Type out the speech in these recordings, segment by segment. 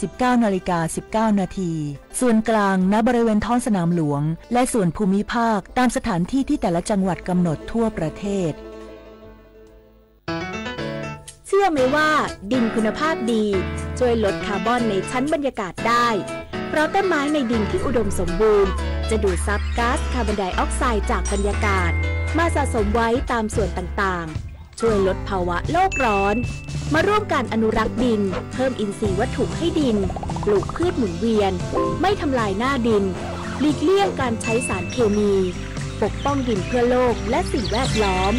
สิบเก้านาฬิกาสิบเก้านาที ส่วนกลาง ณ บริเวณท้องสนามหลวง และส่วนภูมิภาค ตามสถานที่ที่แต่ละจังหวัดกำหนดทั่วประเทศ เชื่อไหมว่าดินคุณภาพดีช่วยลดคาร์บอนในชั้นบรรยากาศได้ เพราะต้นไม้ในดินที่อุดมสมบูรณ์จะดูดซับก๊าซคาร์บอนไดออกไซด์จากบรรยากาศ มาสะสมไว้ตามส่วนต่างๆ ช่วยลดภาวะโลกร้อน มาร่วมกันอนุรักษ์ดิน เพิ่มอินทรีย์วัตถุให้ดิน ปลูกพืชหมุนเวียน ไม่ทำลายหน้าดิน หลีกเลี่ยงการใช้สารเคมี ปกป้องดินเพื่อโลกและสิ่งแวดล้อม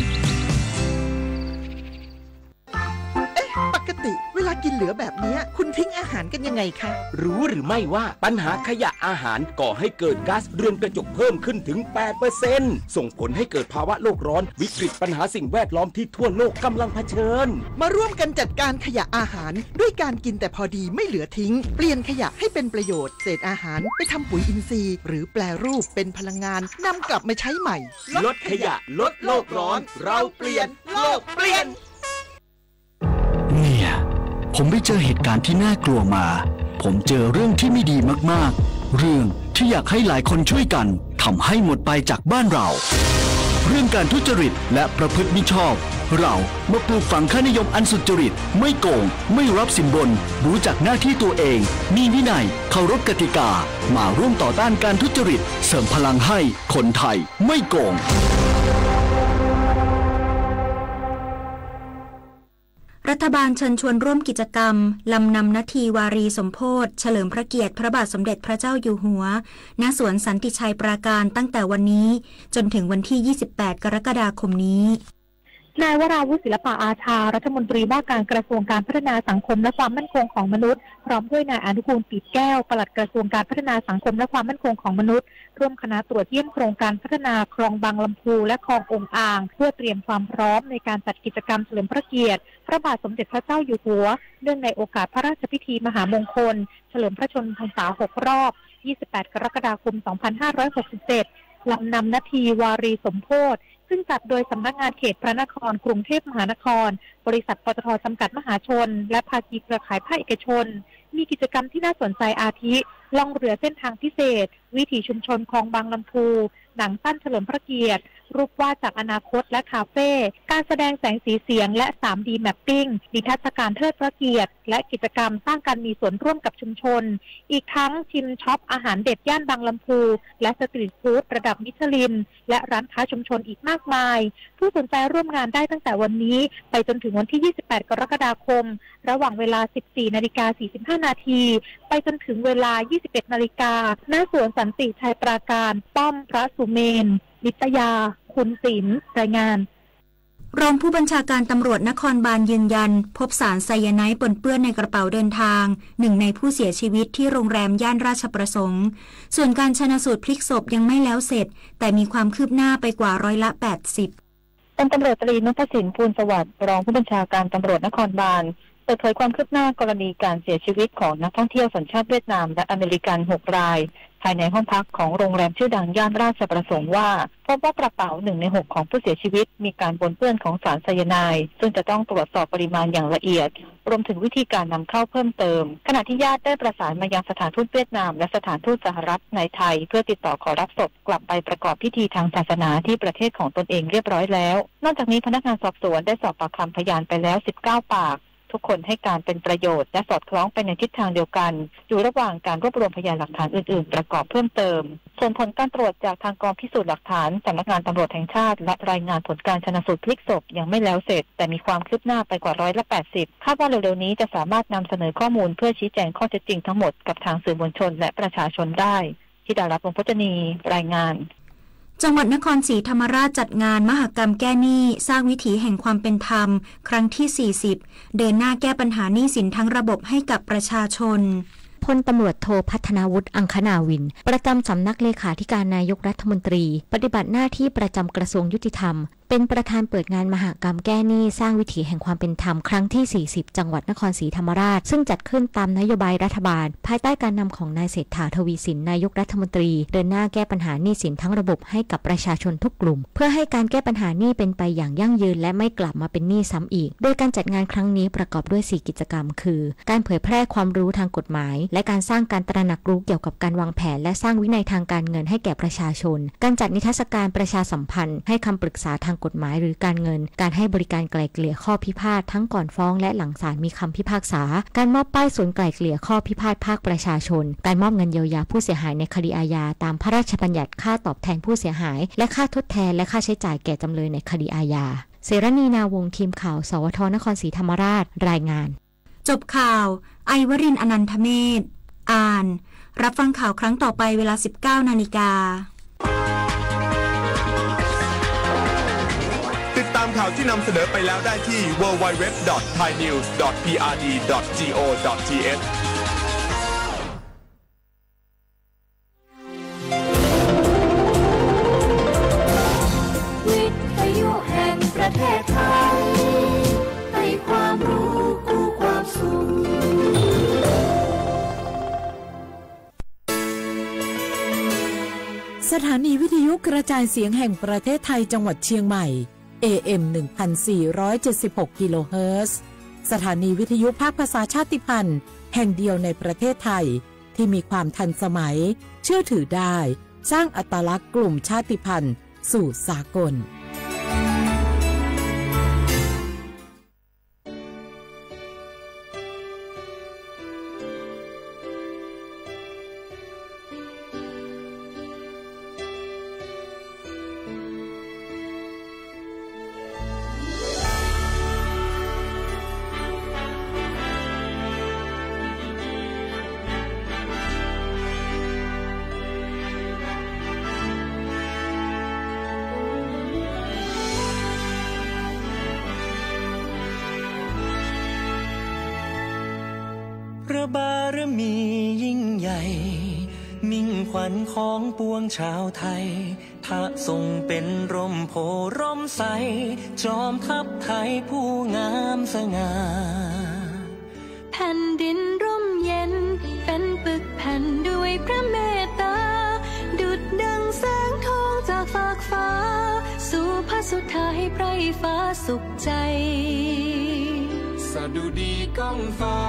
เอ๊ะ ปกติเวลากินเหลือแบบเนี้ย คุณทิ้งอาหารกันยังไงคะ รู้หรือไม่ว่าปัญหาขยะอาหารก่อให้เกิดก๊าซเรือนกระจกเพิ่มขึ้นถึง แปดเปอร์เซ็นต์ ส่งผลให้เกิดภาวะโลกร้อน วิกฤตปัญหาสิ่งแวดล้อมที่ทั่วโลกกำลังเผชิญ มาร่วมกันจัดการขยะอาหาร ด้วยการกินแต่พอดีไม่เหลือทิ้ง เปลี่ยนขยะให้เป็นประโยชน์ เศษอาหารไปทำปุ๋ยอินทรีย์ หรือแปรรูปเป็นพลังงาน นำกลับมาใช้ใหม่ ลดขยะ ลดโลกร้อน เราเปลี่ยน โลกเปลี่ยน เนี่ย ผมไปเจอเหตุการณ์ที่น่ากลัวมา ผมเจอเรื่องที่ไม่ดีมากๆ เรื่องที่อยากให้หลายคนช่วยกัน ทำให้หมดไปจากบ้านเรา เรื่องการทุจริตและประพฤติมิชอบ เรามาปลูกฝังค่านิยมอันสุจริต ไม่โกง ไม่รับสินบน รู้จักหน้าที่ตัวเอง มีวินัย เคารพกติกา มาร่วมต่อต้านการทุจริต เสริมพลังให้คนไทยไม่โกง รัฐบาลเชิญชวนร่วมกิจกรรม ลำนำนาทีวารีสมโภช เฉลิมพระเกียรติพระบาทสมเด็จพระเจ้าอยู่หัว ณ สวนสันติชัยปราการ ตั้งแต่วันนี้ จนถึงวันที่ ยี่สิบแปด กรกฎาคมนี้ นายวราวุธ ศิลปะอาชา รัฐมนตรีว่าการกระทรวงการพัฒนาสังคมและความมั่นคงของมนุษย์ พร้อมด้วยนายอนุกูล ปีบแก้ว ปลัดกระทรวงการพัฒนาสังคมและความมั่นคงของมนุษย์ ร่วมคณะตรวจเยี่ยมโครงการพัฒนาคลองบางลำพูและคลององอ่าง เพื่อเตรียมความพร้อมในการจัดกิจกรรมเฉลิมพระเกียรติพระบาทสมเด็จพระเจ้าอยู่หัว เนื่องในโอกาสพระราชพิธีมหามงคล เฉลิมพระชนมพรรษา หก รอบ ยี่สิบแปด กรกฎาคม สองพันห้าร้อยหกสิบเจ็ด ลำนำนาทีวารีสมโภช ซึ่งจัดโดยสำนักงานเขตพระนคร กรุงเทพมหานคร บริษัท ปตท จำกัดมหาชน และภาคีเครือข่ายภาคเอกชน มีกิจกรรมที่น่าสนใจอาทิ ล่องเรือเส้นทางพิเศษ วิถีชุมชนคลองบางลำพู หนังสั้นเฉลิมพระเกียรติ รูปวาดจากอนาคต และคาเฟ่ การแสดงแสงสีเสียง และ สามดี mapping นิทรรศการเทิดพระเกียรติ และกิจกรรมสร้างการมีส่วนร่วมกับชุมชน อีกทั้งชิมช็อปอาหารเด็ดย่านบางลำพู และสตรีทฟู้ดระดับมิชลิน และร้านค้าชุมชนอีกมากมาย ผู้สนใจร่วมงานได้ตั้งแต่วันนี้ไปจนถึงวันที่ ยี่สิบแปด กรกฎาคม ระหว่างเวลา สิบสี่นาฬิกาสี่สิบห้านาที ไปจนถึงเวลา ยี่สิบเอ็ดนาฬิกา ณ สวนสันติชัยปราการ ป้อมพระสุเมน นิตยา คุณศิลป์ รายงาน รองผู้บัญชาการตำรวจนครบาลยืนยัน พบสารไซยาไนด์ปนเปื้อนในกระเป๋าเดินทาง หนึ่งในผู้เสียชีวิตที่โรงแรมย่านราชประสงค์ ส่วนการชันสูตรพลิกศพยังไม่แล้วเสร็จ แต่มีความคืบหน้าไปกว่าร้อยละแปดสิบ พลตำรวจตรีนพสิน ภูลสวัสดิ์ รองผู้บัญชาการตำรวจนครบาล เปิดเผยความคืบหน้ากรณีการเสียชีวิตของนักท่องเที่ยวสัญชาติเวียดนามและอเมริกัน หก ราย ภายในห้องพักของโรงแรมชื่อดังย่านราชประสงค์ว่า พบว่ากระเป๋าหนึ่งในหกของผู้เสียชีวิตมีการปนเปื้อนของสารไซยาไนด์ ซึ่งจะต้องตรวจสอบปริมาณอย่างละเอียด รวมถึงวิธีการนำเข้าเพิ่มเติม ขณะที่ญาติได้ประสานมายังสถานทูตเวียดนามและสถานทูตสหรัฐในไทย เพื่อติดต่อขอรับศพกลับไปประกอบพิธีทางศาสนาที่ประเทศของตนเองเรียบร้อยแล้ว นอกจากนี้พนักงานสอบสวนได้สอบปากคำพยานไปแล้ว สิบเก้า ปาก ทุกคนให้การเป็นประโยชน์และสอดคล้องไปในทิศทางเดียวกัน อยู่ระหว่างการรวบรวมพยานหลักฐานอื่นๆ ประกอบเพิ่มเติม ส่วนผลการตรวจจากทางกองพิสูจน์หลักฐาน สำนักงานตำรวจแห่งชาติ และรายงานผลการชันสูตรพลิกศพยังไม่แล้วเสร็จ แต่มีความคืบหน้าไปกว่าร้อยละแปดสิบ คาดว่าเร็วๆนี้จะสามารถนำเสนอข้อมูลเพื่อชี้แจงข้อเท็จจริงทั้งหมดกับทางสื่อมวลชนและประชาชนได้ ธิดารัตน์ วงศ์พจนี รายงาน จังหวัดนครศรีธรรมราชจัดงานมหกรรมแก้หนี้ สร้างวิถีแห่งความเป็นธรรม ครั้งที่ สี่สิบ เดินหน้าแก้ปัญหาหนี้สินทั้งระบบให้กับประชาชน พลตำรวจโท พัฒนาวุฒิ อังคณาวิน ประจำสำนักเลขาธิการนายกรัฐมนตรี ปฏิบัติหน้าที่ประจำกระทรวงยุติธรรม เป็นประธานเปิดงานมหกรรมแก้หนี้สร้างวิถีแห่งความเป็นธรรมครั้งที่ สี่สิบ จังหวัดนครศรีธรรมราช ซึ่งจัดขึ้นตามนโยบายรัฐบาล ภายใต้การนำของนายเศรษฐา ทวีสิน นายกรัฐมนตรี เดินหน้าแก้ปัญหาหนี้สินทั้งระบบให้กับประชาชนทุกกลุ่ม เพื่อให้การแก้ปัญหาหนี้เป็นไปอย่างยั่งยืน และไม่กลับมาเป็นหนี้ซ้ำอีก โดยการจัดงานครั้งนี้ประกอบด้วย สี่ กิจกรรม คือ การเผยแพร่ความรู้ทางกฎหมาย และการสร้างการตระหนักรู้เกี่ยวกับการวางแผน และสร้างวินัยทางการเงินให้แก่ประชาชน การจัดนิทรรศการประชาสัมพันธ์ ให้คำปรึกษาทางกฎหมายหรือการเงิน การให้บริการไกล่เกลี่ยข้อพิพาททั้งก่อนฟ้องและหลังศาลมีคำพิพากษา การมอบป้ายศูนย์ไกล่เกลี่ยข้อพิพาทภาคประชาชน การมอบเงินเยียวยาผู้เสียหายในคดีอาญาตามพระราชบัญญัติค่าตอบแทนผู้เสียหาย และค่าทดแทนและค่าใช้จ่ายแก่จำเลยในคดีอาญา เสรณี นาวงศ์ ทีมข่าว สวท นครศรีธรรมราช รายงาน จบข่าว ไอวรินทร์ อนันทเมธ อ่าน รับฟังข่าวครั้งต่อไปเวลา สิบเก้านาฬิกา ติดตามข่าวที่นำเสนอไปแล้วได้ที่ ดับเบิลยู ดับเบิลยู ดับเบิลยู ดอท ไทยนิวส์ ดอท พีอาร์ดี ดอท จี โอ ดอท ที เอช วิทยุแห่งประเทศไทย ให้ความรู้คู่ความสุข สถานีวิทยุกระจายเสียงแห่งประเทศไทยจังหวัดเชียงใหม่ เอ เอ็ม หนึ่งพันสี่ร้อยเจ็ดสิบหก กิโลเฮิรตซ์ สถานีวิทยุภาคภาษาชาติพันธุ์แห่งเดียวในประเทศไทย ที่มีความทันสมัย เชื่อถือได้ สร้างอัตลักษณ์กลุ่มชาติพันธุ์สู่สากล พระบารมียิ่งใหญ่ มิ่งขวัญของปวงชาวไทย พระทรงเป็นร่มโพธิ์ร่มไทร จอมทัพไทยผู้งามสง่า แผ่นดินร่มเย็น เป็นปึกแผ่นด้วยพระเมตตา ดุจดังแสงทองจากฟากฟ้า สู่พระสุธาให้ไพร่ฟ้าสุขใจ สดุดีก้องฟ้า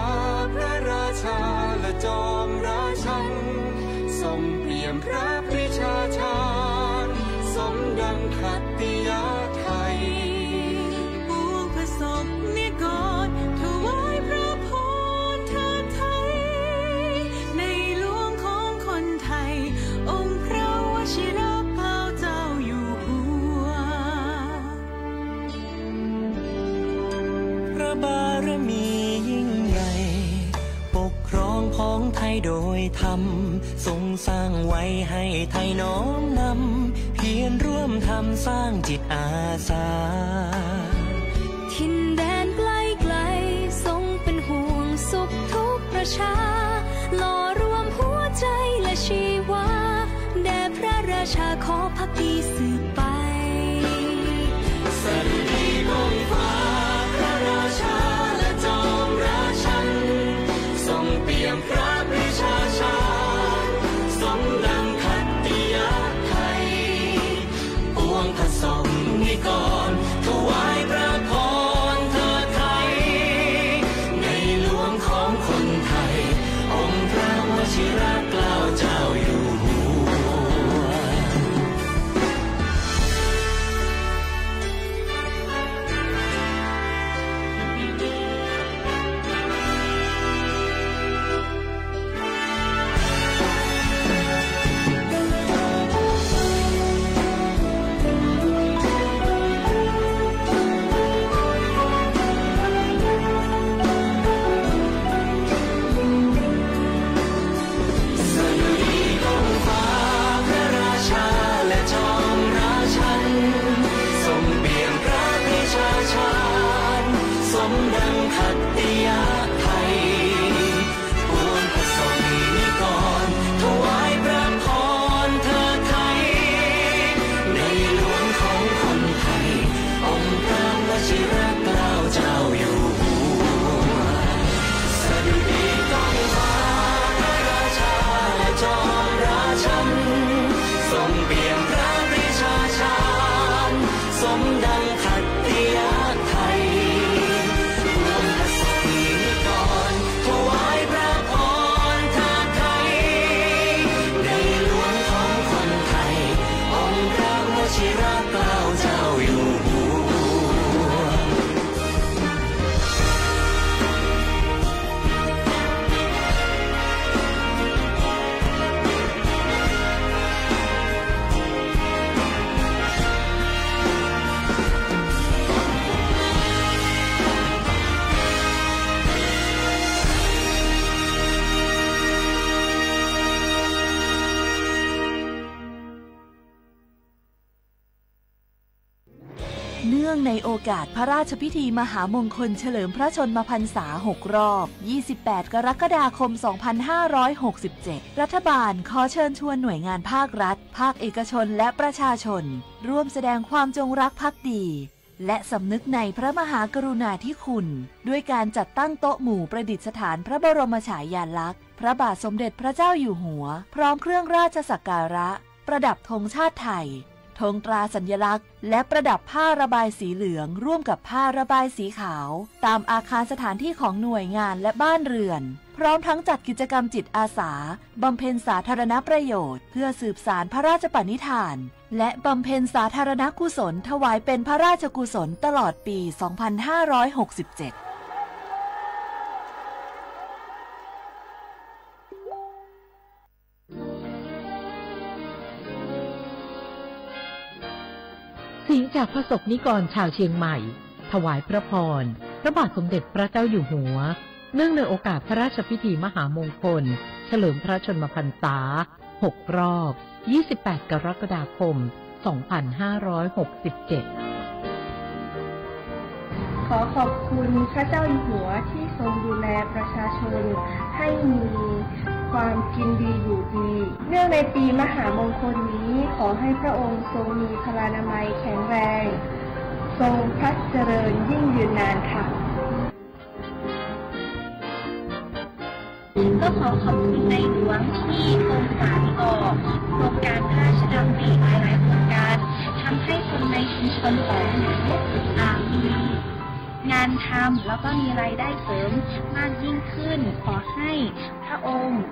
พระราชาและจอมราชัน ทรงเปี่ยมพระปรีชาญาลักษณ์ สมดังขัตติยไทย ปวงพระสงฆ์นิกร ถวายพระพรเทิดไทย ในหลวงของคนไทย องค์พระวชิรเกล้าเจ้าอยู่หัว พระบารมียิ่งใหญ่ ปกครองของไทยโดยธรรม ทรงสร้างไว้ให้ไทยน้อมนำ เพียรร่วมทำสร้างจิตอาสา ถิ่นแดนใกล้ไกล ทรงเป็นห่วงสุขทุกประชา หล่อรวมหัวใจและชีวา แด่พระราชาขอภักดีสืบไป สดุดีก้องฟ้า พระราชาและจอมราชัน ทรงเปี่ยมพระปรีชาญาลักษณ์ สมดังขัตติยไทย ปวงพระสงฆ์นิกร ถวายพระพรเทิดไทย ในหลวงของคนไทย องค์พระวชิรเกล้าเจ้าอยู่หัว เนื่องในโอกาสพระราชพิธีมหามงคลเฉลิมพระชนมพรรษาหกรอบ ยี่สิบแปด กรกฎาคม สองพันห้าร้อยหกสิบเจ็ด รัฐบาลขอเชิญชวนหน่วยงานภาครัฐ ภาคเอกชน และประชาชน ร่วมแสดงความจงรักภักดี และสำนึกในพระมหากรุณาธิคุณ ด้วยการจัดตั้งโต๊ะหมู่ประดิษฐานพระบรมฉายาลักษณ์ พระบาทสมเด็จพระเจ้าอยู่หัว พร้อมเครื่องราชสักการะ ประดับธงชาติไทย ธงตราสัญลักษณ์ และประดับผ้าระบายสีเหลืองร่วมกับผ้าระบายสีขาว ตามอาคารสถานที่ของหน่วยงานและบ้านเรือน พร้อมทั้งจัดกิจกรรมจิตอาสา บำเพ็ญสาธารณประโยชน์ เพื่อสืบสานพระราชปณิธาน และบำเพ็ญสาธารณกุศลถวายเป็นพระราชกุศลตลอดปี สองพันห้าร้อยหกสิบเจ็ด เสียงจากพระสกนิกรชาวเชียงใหม่ ถวายพระพร พระบาทสมเด็จพระเจ้าอยู่หัว เนื่องในโอกาสพระราชพิธีมหามงคล เฉลิมพระชนมพรรษา หกรอบ ยี่สิบแปด กรกฎาคม สองพันห้าร้อยหกสิบเจ็ด ขอขอบคุณพระเจ้าอยู่หัวที่ทรงดูแลประชาชนให้มีความกินดีอยู่ดี เนื่องในปีมหามงคลนี้ ขอให้พระองค์ทรงมีพลานามัยแข็งแรง ทรงพระเจริญยิ่งยืนนานค่ะ ก็ขอขอบคุณในหลวงที่ทรงสานต่อโครงการพระราชดำริหลายๆโครงการทำให้คนในชุมชนของหนูอ่ามีงานทำแล้วก็มีรายได้เสริมมากยิ่งขึ้น ขอให้พระองค์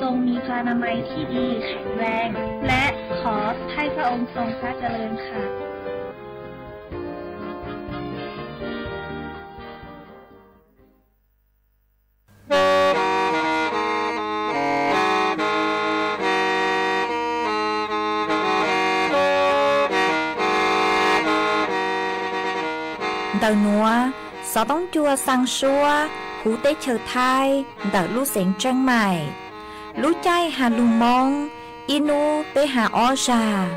ทรงมีพลานามัยที่ดีแข็งแรง และขอให้พระองค์ทรงพระเจริญค่ะ Ntawm nuav, xov tooj cua xaa suab huv teb chaws Thaib ntawm lub xeev Tseeb Maim. Lub caij has lug Moob, ib nub peb has ob zag.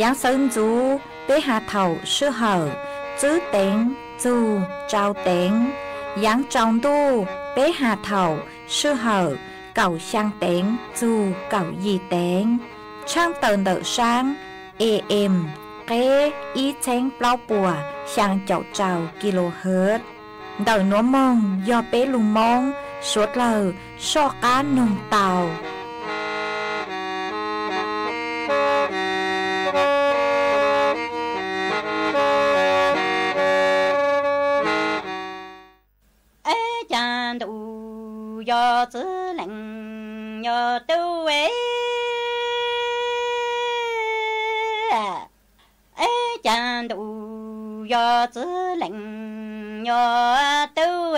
Yaav xawv ntxuv peb has thaum sij hawm tswb teev txug tsau teev. Yaav tsaus ntuj peb has thaum sij hawm kaum xyaa teev txug kaum yim teev. Tshaaj tawm ntawm saab A M qeb ib txheeb plaub puas xyaa caum rau kilohertz. Ntawm nuav moog yog peb lug Moob suav dlawg soj qaab noog tau. Eb caag ntuj yog txwv leej yog tub es, eb caag ntuj yog txwv leej yog tub,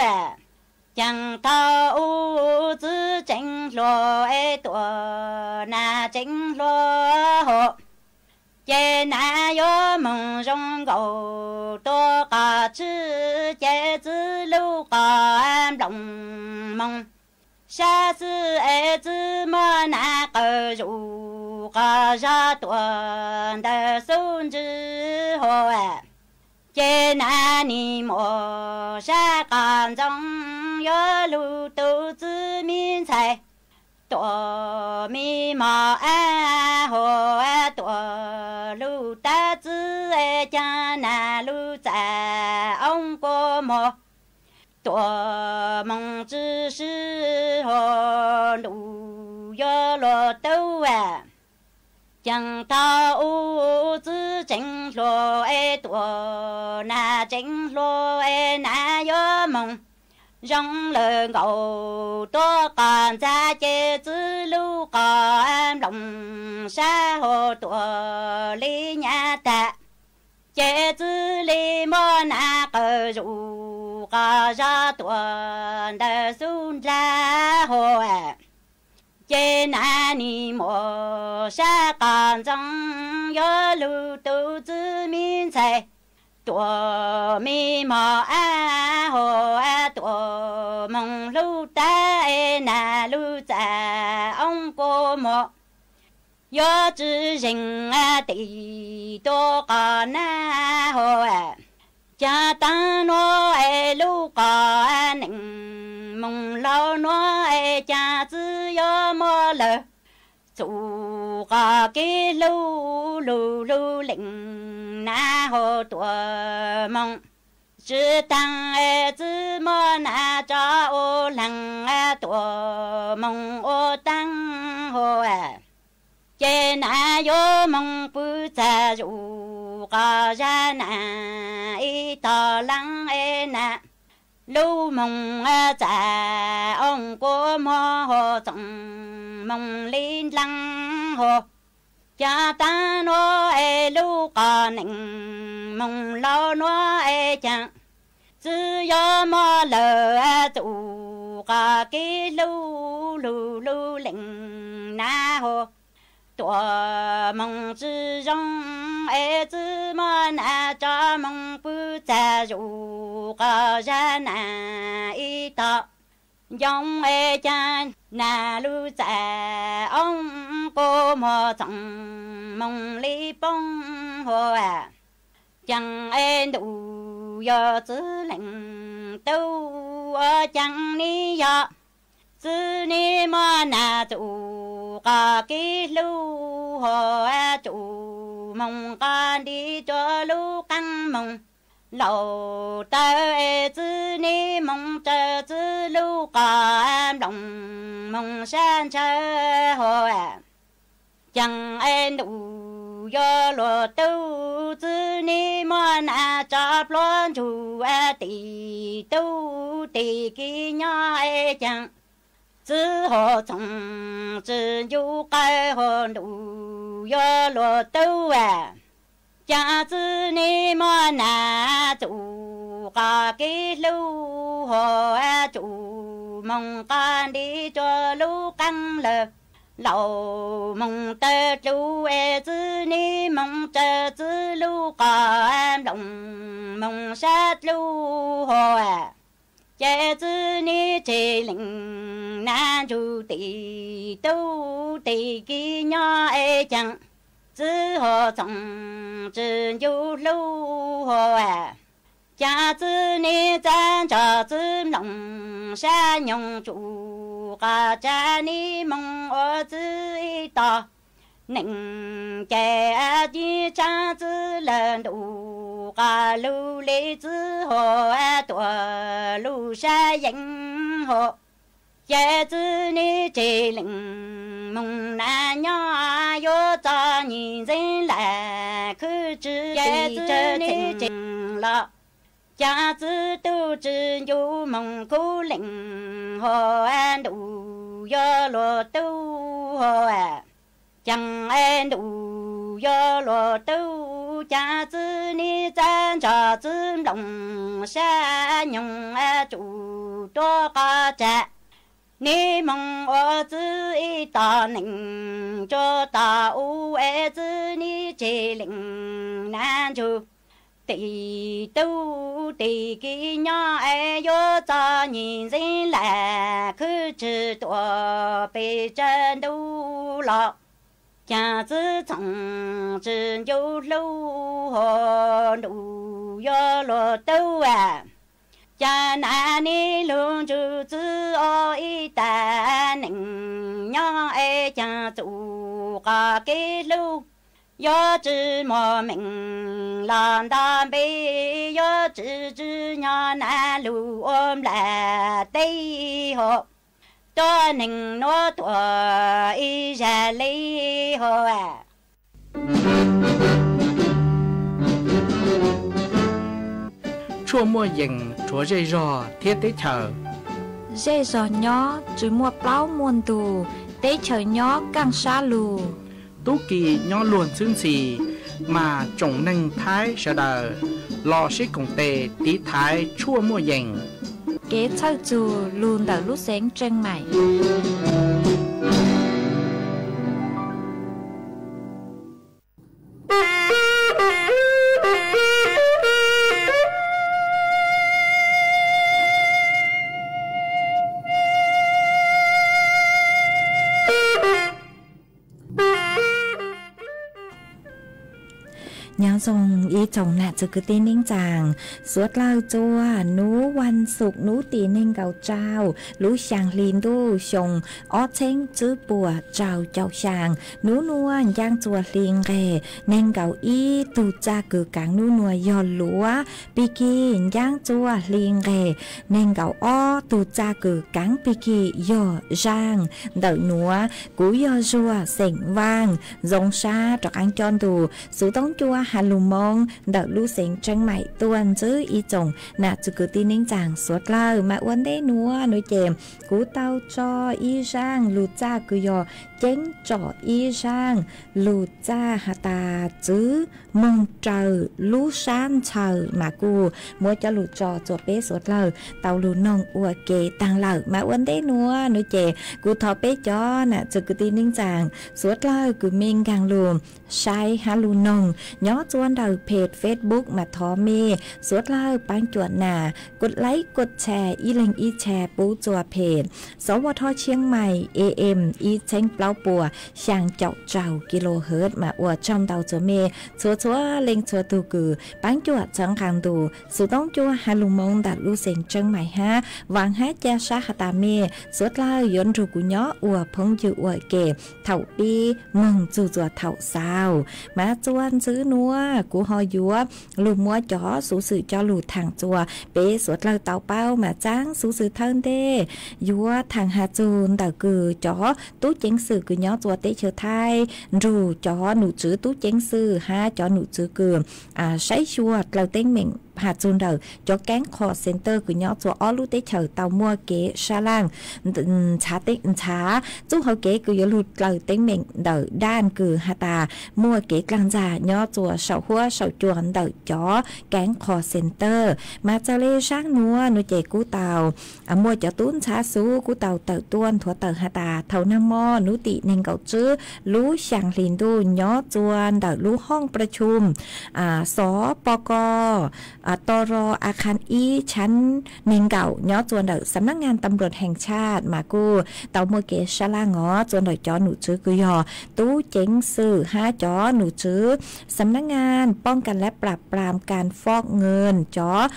caag tau ub txwv tseev hluas es tuam nas tseev hluas hos. Ces nas yuav moog zoo nkaus tuaj qos tswb, ces txwv lub qos nploos moog sab xwb es txwv muab nas qawm zuj qos zog tuam ntawm xub ntswg hos. Ces nas nim muaj sab qos ntxoov yuav lug tub txwv me ntxhais, tuam me mos ab hos tuam lug tab txwv es caag nas lug txam oob kua muag. Tuam moog tswv sib hos ntuj yuav luag tub, caag tau ub txwv tseev hluas es tuam nas tseev hluas es nas yuav moog zoo lawm nkaus tuaj qos ntxag, ces txwv lub qos nploos sab hos tuam li nyab tag. Ces txwv li muab nas qawm zuj qos zog tuam ntawm xub ndlag hos. Ces nas nim muaj sab qos ntxoov yuav lug tub txwv me ntxhais, tuam me mos ab hos tuam moog lug tab es nas lug txam oob kua muag. Yuav tswv zeeg tis tuaj qos nab hos, Caag taag nuav es lub qos neeg moog laug nuav es caag txwb yuav muaj lawm. Txug qos kev hlub lug lug leej nav hab tuam moog tsi taag es txwb muaj nav tso ua dlaag tuam moog ua taag hab. Ces nav yuav moog pw txag zuj qos zag nav ib tog laab es nav lub moog txag ooj kua muag hab txoom moog li ndlaag hab. Caag taag nuav es lub qos neeg moog laug nuav es caag txwb yuav muaj lawm. Txug qos kev hlub lug lug leej nav hab tuam moog tsi zoo es txwb muaj nav tso moog pw txag zuj qos zag nav ib tog ncoo es caag nav lub txag ooj kua muag txoom moog li poob hab. Caag es ntuj yog txwv leej tub ua caag nib yog txwv nib muaj nav txug qos kev hlub hab tsuj moog qos nti rua lub qaab moog laug tawv es txwv nib moog raws txwv lub qos nplooj moog sab ntshaw hab. Caag es ntuj yog luag tub txwv nib muaj nav tso pluag ntsug tim tub tim kiv nyob es caag txwv hab txoom tsi ncu qawg hab ntuj yog luag tub caag txwv nib muaj nav txug qos kev hlub hab tsuj moog qos nti rua lub qaab lawg laug moog tawv dlub es txwv nib moog raws txwv lub qos nplooj moog sab dlub hab. Ces txwv nib tseg leej nav ntsug tim tub tim kiv nyob es caag txwv hab txoom tsi ncu hlub hab caag txwv nib txav ntso txwv nplooj sab nyoog tsuj qos tsav nib moog ua txwv ib tog neeg ces tib tshaab txwv lawg ntuj qos lug li txwv hab tuam lug sab yeeb hab. Ces txwv nib tseg leej moog nav nyob yuav txog nyim ntxeev lam khwb tsi ces txwv nib tseg los caag txwv tub tsi ncu moog khub leej hab ntuj yog luag tub hab caag es ntuj yog luag tub caag txwv nib txav ntso txwv nplooj sab nyoog tsuj rua qos tsav nib moog ua txwv ib tog neeg tsuj tog u es txwv nib tseg leej nav ntsug tim tub tim kiv nyob es yuav txog nyim ntxeev lam khwb tsi tuam pes tsawg ntuj los caag txwv txhoov tsi ncu hlub hab ntuj yog luag tub caag nav nib lug ntsug txwv ua ib tag neeg nyob es caag txug qos kev hlub yuav tsi muaj meej los nto npe yuav tsi tsi nyob nav lug ua nplam teb hab tuab neeg nuav tuam ib zag li hab. Tshuaj muaj yees rhuav zej zog thiab teb chaws. Zej zog nyob tsi muaj plaub muaj ntug, teb chaws nyob kaaj sab lug. Tub ki nyob luag ntxhwb ntxhi, mas tsoom neeg Thaib sawv daws los sib koom tes tiv thaiv tshuaj muaj yees. Kev txhawj txug lug ntawm lub xeev Tseej Maim. Nyob zoo ib tsoom nam txwv kwv tij neej tsaa, suav dlawg txua nub vas xuv nub tim neeg nkaum rau lub xyaa hli ntuj xyoo ob txheeb tswb puas rau caum xyaa. Nub nuav ncaaj txua hli nqeg neeg nkaum ib tug txaj kws kaav nub nuav yog luav pig kig, ncaaj txua hli nqeg neeg nkaum ob tug txaj kws kaav pig kig yog zaaj ntawm nuav. Kuv yog Zuag xeem Vaaj, zoo sab rov qaab coj ntu xuv toob cua has lug Moob ntawm lub xeev Tseeb Maim tuaj ntsib ib tsoom nam txwv kwv tij neej tsaa suav dlawg. Mas ua ntej nuav nuav ces kuv tau tso ib zaaj lug txaj kws yog ceeb tsom ib zaaj lug txaj has tas txwv moog raws lub sab ntshaw mas kuj muab coj lug tso txua peb suav dlawg tau lug noog ua ke taag lawm. Mas ua ntej nuav nuav ces kuv thov peb cov nam txwv kwv tij neej tsaa suav dlawg kws mej nkaag lug saib hab lug noog nyob txua ntawm peg Facebook mas thov mej suav dlawg paab cuam nas kuv like kuv share ib leeg ib share pub txua peg Sov Vo Thoj Tshiab Mais A M ib txheeb plaub puas xyaa caum rau kilohertz mas ua tsaug ntau txua mej txhua txhua leej txhua tug kws paab cuam txhawb nqaa ntu xuv toob cua has lug Moob ntawm lub xeev Tseeb Mais hab vaam hab ca sab has tas mej suav dlawg yuav nrug kuv nyob ua phooj ywg ua ke thaum pib moog txug txua thaum xaus. Mas txua ntsib nuav kuv ho yuav lug muab cov xuv xwm coj lug thaam txua peb suav dlawg tau paub. Mas txaab xuv xwm thawj ntej yuav thaam has txug ntawm kws cov tub ceev xwm kws nyob txua teb chaws Thaib nrug cov num tswv tub ceev xwm hab cov num tswv kws saib xyuas dlaws teeb meem has txug ntawm cov keeb call center kws nyob txua ob lub teb chaws tau muaj kev sab laj ntshav txuj hauv kev kws yuav lug dlaws teeb meem ntawm daj kws has tas muaj kev dlaag ntxag nyob txua saum huab saum cua ntawm cov keeb call center. Mas txawm le zaaj nuav nuav ces kuj tau muaj cov tub ntxhab xuv kuj tau tawm tuaj nthuav tawm has tas thaum nag mo nub tim neeg nkaum tswb lub xyaa hli ntuj nyob txua ntawm lub hoob pab tshum Xov Pov Kos Toj Rog Akhab ib tshab neeg nkaum nyob txua ntawm Xam Nab Ngas Tam Npluam Heev Tshaj mas kuj tau muaj kev sab laj os txua ntawm cov num tswv kws yog tub ceev xwm hab cov num tswv Xam Nab Ngas Poj Kas Lab Plam Plam Kas Foj Nws, cov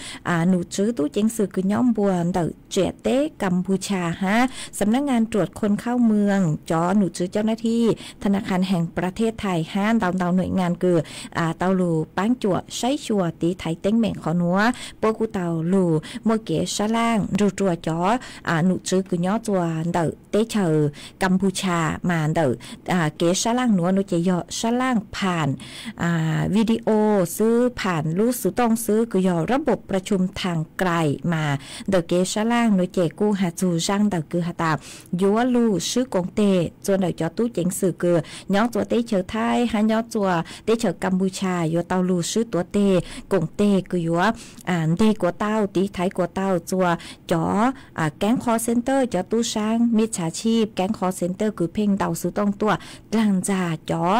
num tswv tub ceev xwm kws nyob npuas ntawm tsiam teb Kas Pus Tshas hab Xam Nab Ngas Ruam Khoo Khauj Mws, cov num tswv cau nav thij Tha Na Kha Heev Pra Thej Thais hab ntau ntau nuam ngas kws tau lug paab cuam saib xyuas tiv thaiv teeb meem qhov nuav puab kuj tau lug muaj kev sab laj nrug rua cov num tswv kws nyob txua ntawm teb chaws Kas Pus Tshas. Mas ntawm kev sab laj nuav nuav ces yog sab laj pham video xwb, pham lub xuv tooj xwb kws yog rab npum pra tshum thaam krais. Mas ntawm kev sab laj nuav ces kuj has txug zaaj ntawm kws has tas yuav lug swb koom teg txua ntawm cov tub ceev xwm kws nyob txua teb chaws Thaib hab nyob txua teb chaws Kas Pus Tshas yuav tau lug swb tuav teg koom teg kws yuav nteg kuas tau tiv thaiv kuas tau txua cov keeb call center, cov tub saab mij txhav tshij keeb call center kws pheej ntaus xuv tooj tuaj dlaag ntxag cov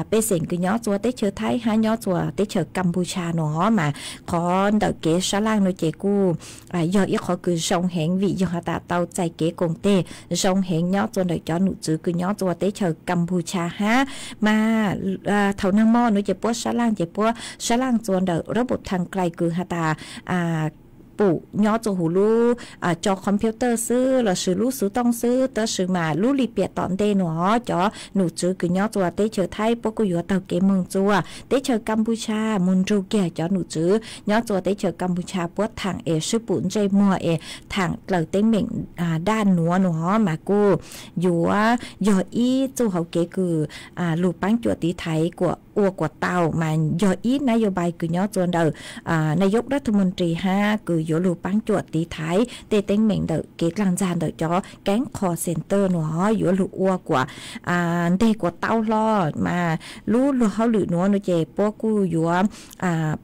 pej xeem kws nyob txua teb chaws Thaib hab nyob txua teb chaws Kas Pus Tshas nuav. Mas qhov ntawm kev sab laj nuav ces kuj yog ib qhov kws zoo heev vim yog has tas tau txais kev koom teg zoo heev nyob txua ntawm cov num tswv kws nyob txua teb chaws Kas Pus Tshas hab. Mas thaum nag mo nuav ces puab sab laj ces puab sab laj txua ntawm rab npum thaam krais kws has tas pum nyob txua huv lub cov computer xwb lossis lub xuv tooj xwb, tab sis mas lub lim piam tom ntej nuav cov num tswv kws nyob txua teb chaws Thaib puab kuj yuav taug kev moog txua teb chaws Kas Pus Tshas moog nrug kiag cov num tswv nyob txua teb chaws Kas Pus Tshas puab thaam es swb pum ntsej muag es thaam dlaws teeb meem daj nuav nuav. Mas kuj yuav yog ib txuj hauv kev kws lug paab cuam tiv thaiv kuas ua kuas tau, mas yog ib nab yau npai kws nyob txua ntawm nab yau dab thum moos ris hab kws yuav lug paab cuam tiv thaiv tej teeb meem ntawm kev dlaag ntxag ntawm cov keeb call center nuav yuav lug ua kuas nteg kuas tau hlo. Mas lub luag hauj lwm nuav nuav ces puab kuj yuav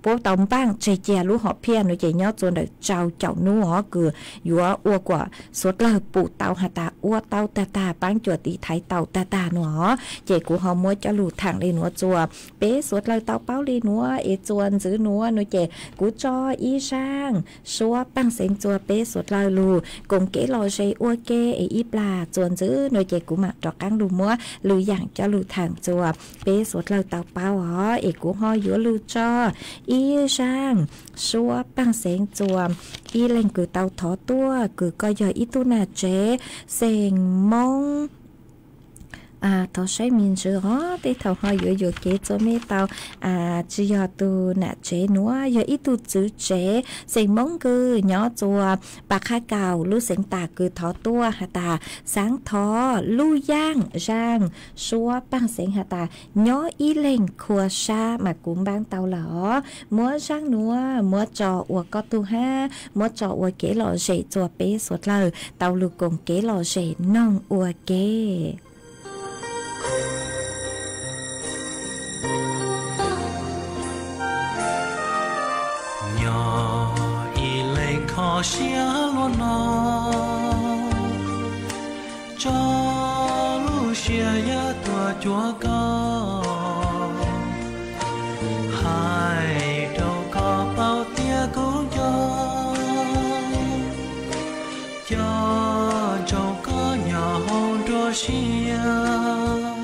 puab tau npaaj tseg cia lub hom phiaj nuav ces nyob txua ntawm rau caum nub os kws yuav ua kuas suav dlawg pum tau has tas ua tau tag tag paab cuam tiv thaiv tau tag tag nuav os. Ces kuv ho muab coj lug thaam le nuav txua peb suav dlawg tau paub le nuav es txua ntsib nuav nuav ces kuv tso ib zaaj suab paaj xeev txua peb suav dlawg lug koom kev lom zem ua ke es ib plag txuas ntxiv no ces kuv mam rov qaab lug muab lwm yaam coj lug thaam txuas peb suav dlawg tau paub os. Es kuv ho yuav lug tso ib zaaj suab paaj xeev txua ib leeg kws tau thov tuaj kws koj yog ib tug nam tsev xeem Moob. Thov saib me ntsis os, tej thaum ho yuav yuam kev txuas mej tau, tsi yog tug nam tsev nuav, yog ib tug txwv tsev xeem Moob kws nyob txuas Pas Qha Kaum lub xeev Tam kws thov tuaj has tas xaav thov lub yaaj zaaj suab paaj xeev has tas nyob ib leeg khua sab mas kuv npaab tau lawm os. Muab zaaj nuav muab tso ua koj tug hab muab tso ua kev lom zem txuas peb suav dlawg tau lug koom kev lom zem noog ua ke. Nyob ib leeg kho siab luaj no, tso lub siab yaj tuaj cuag koj, hais rau koj paub tias kuv nco, coj ntsoov koj nyob hauv nruab siab.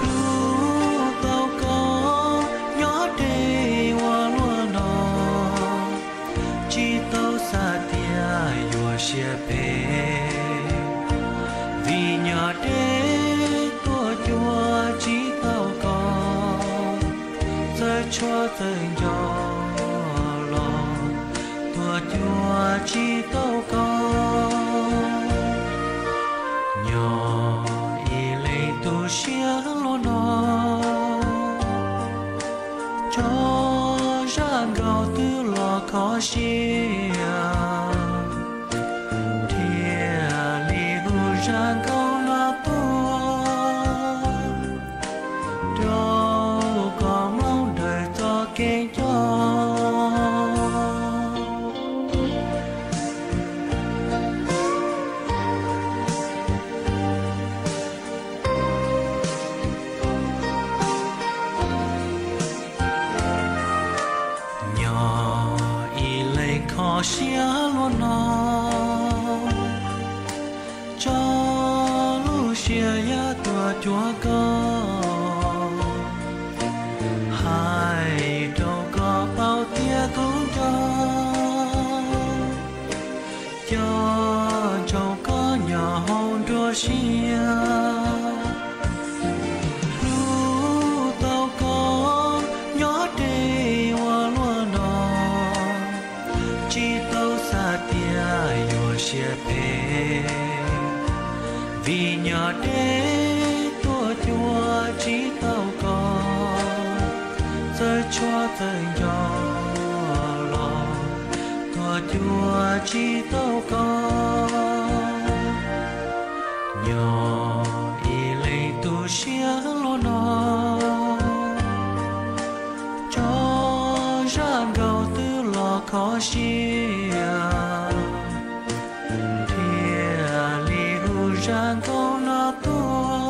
Hlub tau koj nyob deb ua luaj no, tsis tau xav tias yuav siab phem, vim nyob deb tuaj cuag tsis tau koj, txawj tshuav txawj nco los tuaj cuag tsis tau koj. Nyob ib leeg tu siab luaj no, tso zaj nkauj twb los kho siab, thiaj li hu zaj nkauj no tuaj rau koj mloog ntawm txoj kev nco. Nyob ib leeg kho siab luaj no, tso lub siab yaj tuaj cuag koj, hais rau koj paub tias kuv nco, coj ntsoov koj nyob hauv nruab siab. Hlub tau koj nyob deb ua luaj no, tsis tau xav tias yuav siab phem, vim nyob deb tuaj cuag tsis tau koj, txawj tshuav txawj nco los tuaj cuag tsis tau koj. Nyob ib leeg tu siab luaj no, tso zaj nkauj twb los kho siab, thiaj li hu zaj nkauj no tuaj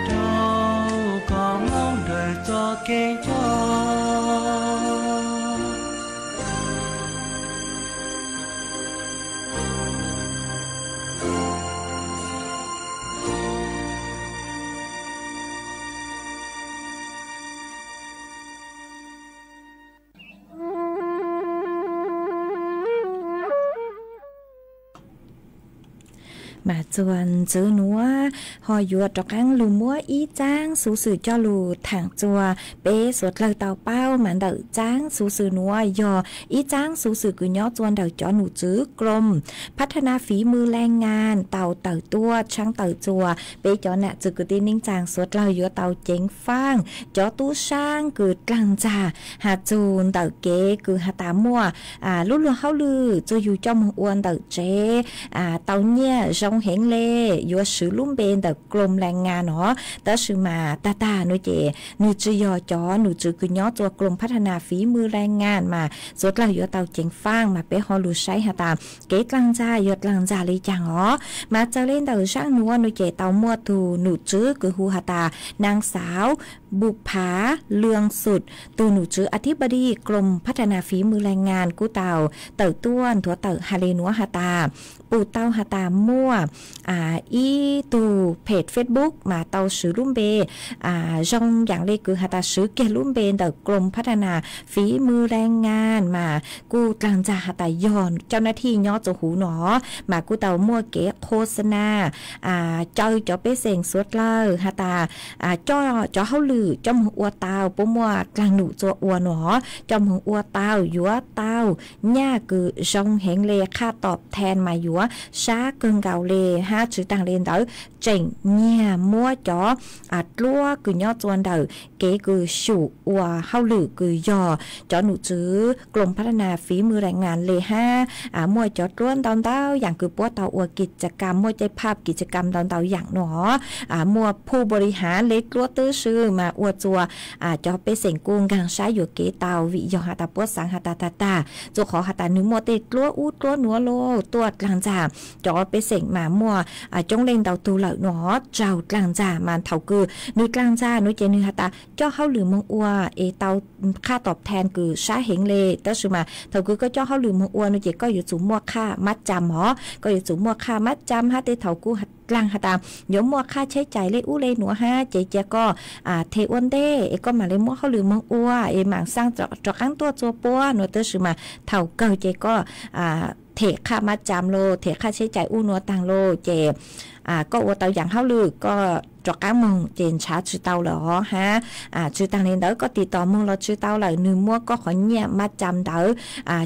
rau koj mloog ntawm txoj kev nco. Mas txuas ntxiv nuav ho yuav rov qaab lug muab ib txaab xuv xwm coj lug thaam txuas peb suav dlawg tau paub. Mas ntawm txaab xuv xwm nuav yog ib txaab xuv xwm kws nyob txuas ntawm cov num tswv Krom Phab Thab Nab Fiv Mws Laa Ngaa tau tawm tuaj tshaab tawm txuas peb cov nam txwv kwv tij neej tsaa suav dlawg yuav tau ceev faaj cov tub saab kws dlaag ntxag has txug ntawm kev kws has tas muaj lub luag hauj lwm txuag yug coj moog ua ntawm tsev tau nyiaj zoo heev le, yuav swv lub npe ntawm Krom Laa Ngaa no. Tab sis mas tag tag nuav ces nwg tsi yog cov num tswv kws nyob txuas Krom Phab Thab Nab Fiv Mws Laa Ngaa mas suav dlawg yuav tau ceev faaj mas peb ho lug saib has tas kev dlaag ntxag yog dlaag ntxag le caag os. Mas txawm le ntawm zaaj nuav nuav ces tau muaj tug num tswv kws hu has tas Naag Xaav Bupha Lwm Xum, tus num tswv อธิบดีกรมพัฒนาฝีมือแรงงาน kuj tau tawm tuaj nthuav tawm hais le nuav has tas, pum tau has tas muaj ib tug phem Facebook mas tau swv lub npe zoo yaam le kws has tas swv kiag lub npe ntawm กรมพัฒนาฝีมือแรงงาน mas kuj dlaag ntxag has tas yog cau naj thij nyob txug huv no, mas kuj tau muaj kev qhua xa na caw cov pej xeem suav dlawg has tas coj cov hauj lwm coj moog ua tau, puab muaj dlaag num txua ua no, coj moog ua tau yuav tau nyaj kws zoo heev le, qhaj tom then mas yuav sab kawg nkaus le hab. Tsi taag le ntawd, tseem nyiag muab cov dluab kws nyob txua ntawm kev kws xyum ua hauj lwm kws yog cov num tswv กรมพัฒนาฝีมือแรงงาน le hab, muaj cov dluab ntau ntau yaam kws puab tau ua กิจกรรม, muaj caij phaj กิจกรรม ntau ntau yaam no, muaj ผู้บริหาร le dluab twb swb mas ua txua cov pej xeem kuj nkaag sab yuam kev tau, vim yog has tas puab xaav has tas tag tag, txua qhov has tas nwg muaj tej dluab ub dluab nuav lauj, tuaj dlaag ntxag cov pej xeem mas muaj coob leej ntau tug lawm no, raug dlaag ntxag mas thaum kws nwg dlaag ntxag no ces nwg has tas coj hauj lwm moog ua es tau qhaj tom then kws sab heev le, tab sis mas thaum kws koj coj hauj lwm moog ua no ces koj yuav tsum muaj qhaj mab cam os, koj yuav tsum muaj qhaj mab cam hab tej thaum kuj dlaag has tas yuav muaj qhaj cheb cais le ub le nuav hab, ces cia koj them ua ntej es koj mam le muab hauj lwm moog ua es maam xaaj rov qaab tuaj txua puab no, tab sis mas thaum kawg ces koj them qhaj mab cam lauj, them qhaj cheb cais ub nuav taag lauj, ces koj ua tau yaam hauj lwm koj rov qaab moog ces nrhav tsi tau lawm os hab. Tsi taag le ntawd koj tiv tos moog los tsi tau lawm, nwg muab koj qhov nyiaj mab cam ntawd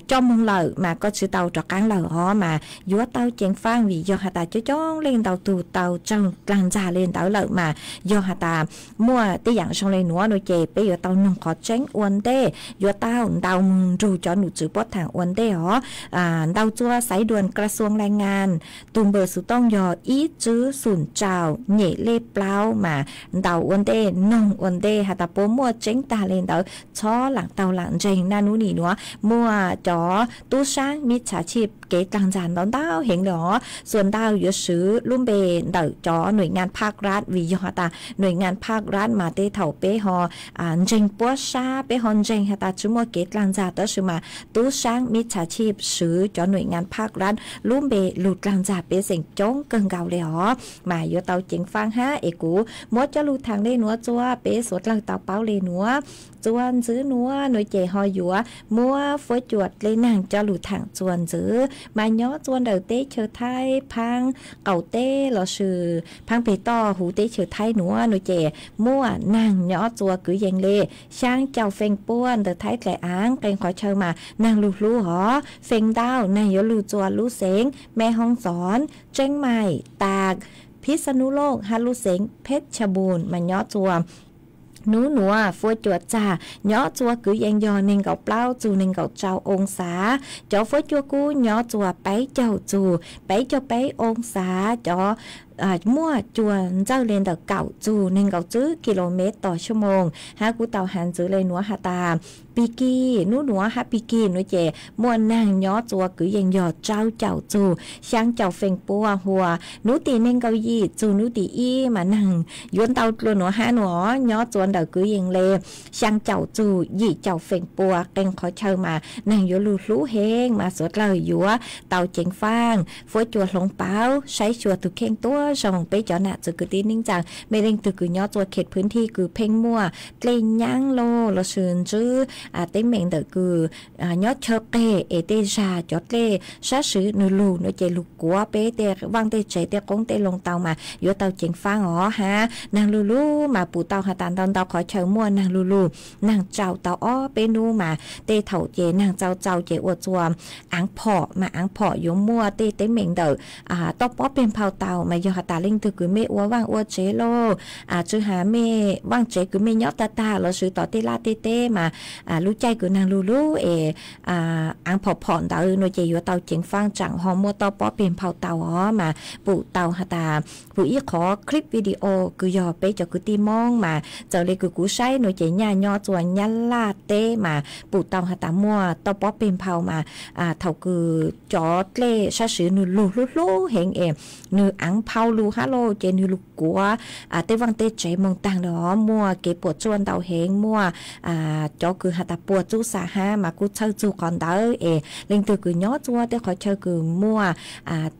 coj moog lawm mas koj tsi tau rov qaab lawm os, mas yuav tau ceev faaj vim yog has tas coob coob leej ntau tug tau raug dlaag ntxag le ntawd lawm mas yog has tas muaj tej yaam zoo le nuav no ces peb yuav tau noog qhov tseeb ua ntej, yuav tau ntaus moog nrug cov num tswv puab thaam ua ntej os. Ntaus txua xaiv duam กระทรวงแรงงาน tus npawb xuv tooj yog ib tswb xum tsaus nyem lej plaub mas ntaus ua ntej, noog ua ntej has tas puas muaj tseeb taag le ntawd, txhob laam taug laam ntseeg. Naj nub nim nuav muaj cov tub saab มิจฉาชีพ kev dlaag ntxag ntau ntau heev le os, xuas ntau yuav swv lub npe ntawm cov หน่วยงานภาครัฐ vim yog has tas หน่วยงานภาครัฐ mas tej thaum peb ho ntseeg puab sab, peb ho ntseeg has tas tsi muaj kev dlaag ntxag, tab sis mas tub saab มิจฉาชีพ swv cov หน่วยงานภาครัฐ lub npe lug dlaag ntxag pej xeem coob kawg nkaus le os, mas yuav tau ceev faaj hab. Es kuv muab coj lug thaam le nuav txua peb suav dlawg tau paub le nuav, txua ntxwv nuav no ces ho yuav muab fuab cua dlej naag coj lug thaam txua ntxwv, mas nyob txua ntawm teb chaws Thaib, phaab qaum teb lossis phaab peg toj huv teb chaws Thaib nuav no ces muaj naag nyob txua kwv yees le xyaa caum feem pua ntawm Thaib dlaim aav, qee qhov chaw mas naag lug hlub hov. Feem ntau naag yuav lug txua lub xeev Me Hoo Xon, Tseeb Maim, Taag, Phib Xa Nub Looj hab lub xeev Pheb Cha Npum mas nyob txua nub nuav fuab cua txag nyob txua kwv yees yog neeg nkaum plaub txug neeg nkaum rau oo xav. Cov fuab cua kub nyob txua peb caug txug peb caug peb oo xav. Cov muaj cua ntxawj le ntawm kaum txug neeg nkaum tswb kis lus mev tom xuab moos hab kuj tau has ntxwv le nuav has tas pig kig nub nuav hab pig kig nuav ces muaj naag nyob txua kwv yees yog rau caum txug xyaa caum feem pua hua. Nub tim neeg nkaum yim txug nub tim ib mas naag yuav ntau dlua nuav hab nuav nyob txua ntawm kwv yees le xyaa caum txug yim caum feem pua, qee qhov chaw mas naag yuav lug hlub heev mas suav dlawg yuav tau ceev faaj fuab cua hloov pauv saib xyuas tug kheej tuab zoo. Peb cov nam txiv kwv tij neej tsaa mej leej twg kws nyob txua khem phwv thij kws pheej muaj dlej nyaab lug lossis ntswb teeb meem ntawm kws nyob chaw qeg es tej zag cov dlej sab swv nws lug nuav ces lug kuav peb tej vaaj tej tsev tej qoob tej loo tau mas yuav tau ceev faaj os hab. Naag lug lug mas pum tau has tas ntau ntau qhov chaw muaj naag lug lug, naag tsaus tau ob peb nub mas tej thaum ces naag tsaus tsaus ces ua txua aav phom mas aav phom yuav muaj tej teeb meem ntawm toj pob peg nphau tau mas yog has tas leej twg kws mej ua vaaj ua tsev lauj, tsi has mej vaaj tsev kws mej nyob tag tag lossis tom tej laj tej teb mas lub caij kws naag lug lug es aav phom phom ntawd nuav ces yuav tau ceev faaj tsaam ho muaj toj pob peg nphau tau os mas pum tau has tas pum ib qhov clip video kws yog peb cov kwv tij Moob mas txawm le kws kuv saib nuav ces nyaj nyob txua Nyab Laj teb mas pum tau has tas muaj toj pob peg nphau mas thaum kws cov dlej sab sid nwg lug hlub hlub heev es nwg aav nphau lug hab lauj ces nwg lug kuav tej vaaj tej tsev moog taag lawm os, muaj kev puam tsuaj ntau heev, muaj cov kws has tas puas txub xav hab mas kuj txhawj txug qhov ntawd es leej twg kws nyob txua tej qhov chaw kws muaj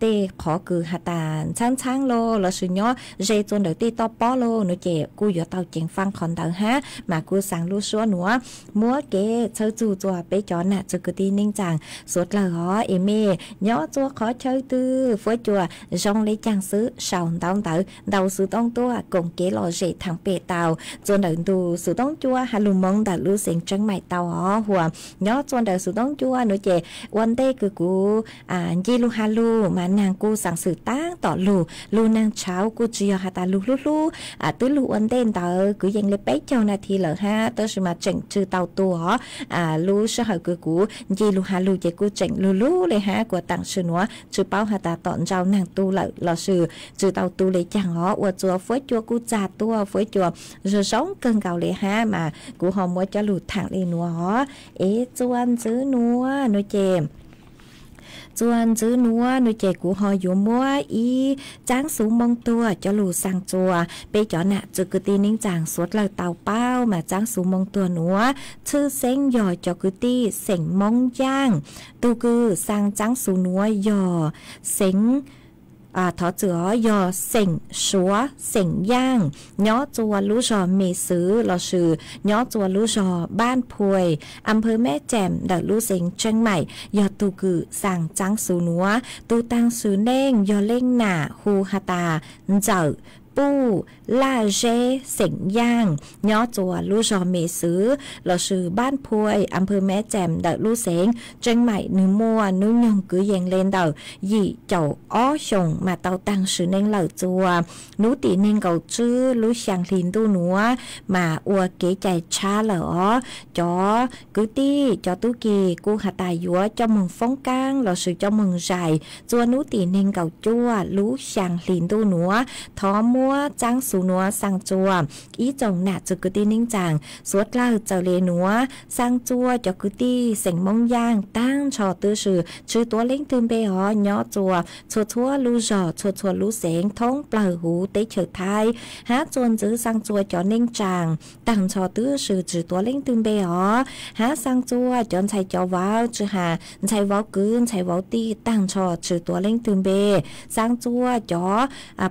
tej qhov kws has tas ntxhaab ntxhaab lug lossis nyob ze txua ntawm tej toj pob lug nuav ces kuj yuav tau ceev faaj qhov ntawd hab mas kuj xaa lub suab nuav muab kev txhawj txug txua peb cov nam txwv kwv tij neej tsaa suav dlawg os. Es mej nyob txua qhov chaw twg fuab cua zoo le caag xwb sau ntaub ntawv ntau xuv tooj tuaj koom kev lom zem thaam pem tau txua ntawm ntu xuv tooj cua has lug Moob ntawm lub xeev Tseeb Maim tau os. Huas nyob txua ntawm xuv tooj cua nuav ces ua ntej kws kuv nce lug has lug mas naag kuj xaa xwm taab tom lug, lug naag tshauv kuj tsi yog has tas lug hlub hlub, twb lug ua ntej ntawd kwv yees le peb caug nas this lawm hab tab sis mas tseem tsw tau tu os. Lub sij hawm kws kuv nce lug has lug ces kuj tseem lug lug le hab kuas taam sim nuav tsi paub has tas tom ntsau naag tu lawm lossis tsw tau tu le caag os. Ua txua fuab cua kuj txag tuaj, fuab cua zoo zoo kawg nkaus le hab mas kuv ho muab coj lug thaam le nuav os. Es txua ntxwv nuav nuav ces txua ntxwv nuav nuav ces kuv ho yuav muab ib tsaab xuv moo tuag coj lug xaa txua peb cov nam txwv kwv tij neej tsaa suav dlawg tau paub mas tsaab xuv moo tuag nuav tshwj xeeb yog cov kwv tij xeem Moob Yaaj. Tug kws xaa tsaab xuv nuav yog xeev, thov txwm os, yog xeem Suav xeem Yaaj nyob txua lub zog Me Xwv lossis nyob txua lub zog Npaj Phuais, Amphawv Meb Ceem ntawm lub xeev Tseeb Maim yog tug kws xaa tsaab xuv nuav. Tug taag sim neej yog leej nam hu has tas Ntxawm Puj Laj Zeb xeem Yaaj nyob txua lub zog Me Xwv lossis Npaj Phuais, Amphawv Meb Ceem ntawm lub xeev Tseeb Maim. Nwg muaj nub nyoog kwv yees le ntawm yim caum ob xyoos mas tau taag sim neej lawm txua nub tim neeg nkaum tswb lub xyaa hli ntuj nuav mas ua kev cai tshab lawm os. Cov kwv tij cov tub ki kuj has tas yuav coj moog foob kaab lossis coj moog zais txua nub tim neeg nkaum cuaj lub xyaa hli ntuj nuav. Thov muab tsaab xuv nuav xaa txua ib tsoom nam txwv kwv tij neej tsaa suav dlawg txawm le nuav xaa txua cov kwv tij xeem Moob Yaaj taag nrho twb sis tsw tuav leej twg npe os nyob txua txhua txhua lub zog txhua txhua lub xeev thoob plawg huv teb chaws Thaib hab txua ntxwv xaa txua cov neej tsaa taag nrho twb sis tsw tuav leej twg npe os hab xaa txua cov ntxhais cov vauv tsi has ntxhais vauv kwv ntxhais vauv tij taag nrho tsw tuav leej twg npe. Xaa txua cov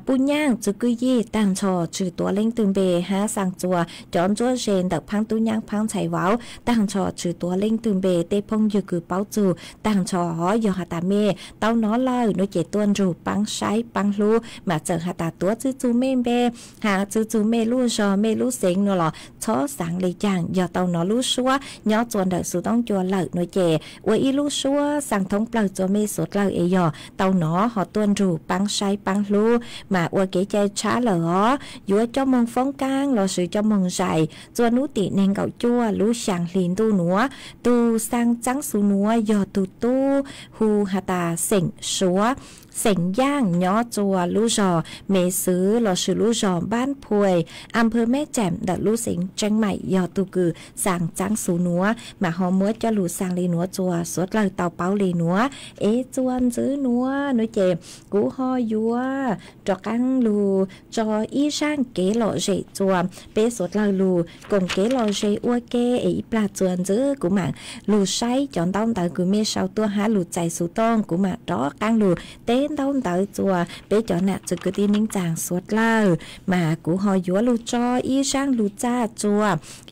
puj nyaaj txwv kwj yig taag nrho tsw tuav leej twg npe hab xaa txua cov ntsuab ze ntawm phaab tub nyaab phaab ntxhais vauv taag nrho tsw tuav leej twg npe. Tej phooj ywg kws paub txug taag nrho os yog has tas mej tau nov lawm nuav ces tuaj nrug paab saib paab hlub mas txawm has tas tuav txwv txug mej npe has txwv txug mej lub zog mej lub xeev nuav los txhob xaav le caag yog tau nov lub suab nyob txua ntawm xuv tooj cua lawm nuav ces ua ib lub suab xaa thoob plawg txua mej suav dlawg es yog tau nov ho tuaj nrug paab saib paab hlub mas ua kev cai tshab lawm os. Yuav coj moog foob kaab lossis coj moog zais txua nub tim neeg nkaum cuaj lub xyaa hli ntuj nuav. Tug xaa tsaab xuv nuav yog tug tub hu has tas xeem Suav xeem Yaaj nyob txua lub zog Me Xwv lossis lub zog Npaj Phuais, Amphawv Meb Ceem ntawm lub xeev Tseeb Maim yog tug kws xaa tsaab xuv nuav mas ho muab coj lug xaa le nuav txua suav dlawg tau paub le nuav. Es txua ntxwv nuav nuav ces kuv ho yuav rov qaab lug tso ib zaaj kev lom zem txua peb suav dlawg lug koom kev lom zem ua ke es ib plag txua ntxwv kuv maam lug saib cov ntaub ntawv kws mej sau tuaj hab lug txais xuv tooj kuv maam rov qaab lug teb ntaub ntawv txua peb cov nam txwv kwv tij neej tsaa suav dlawg mas kuv ho yuav lug tso ib zaaj lug txaj txua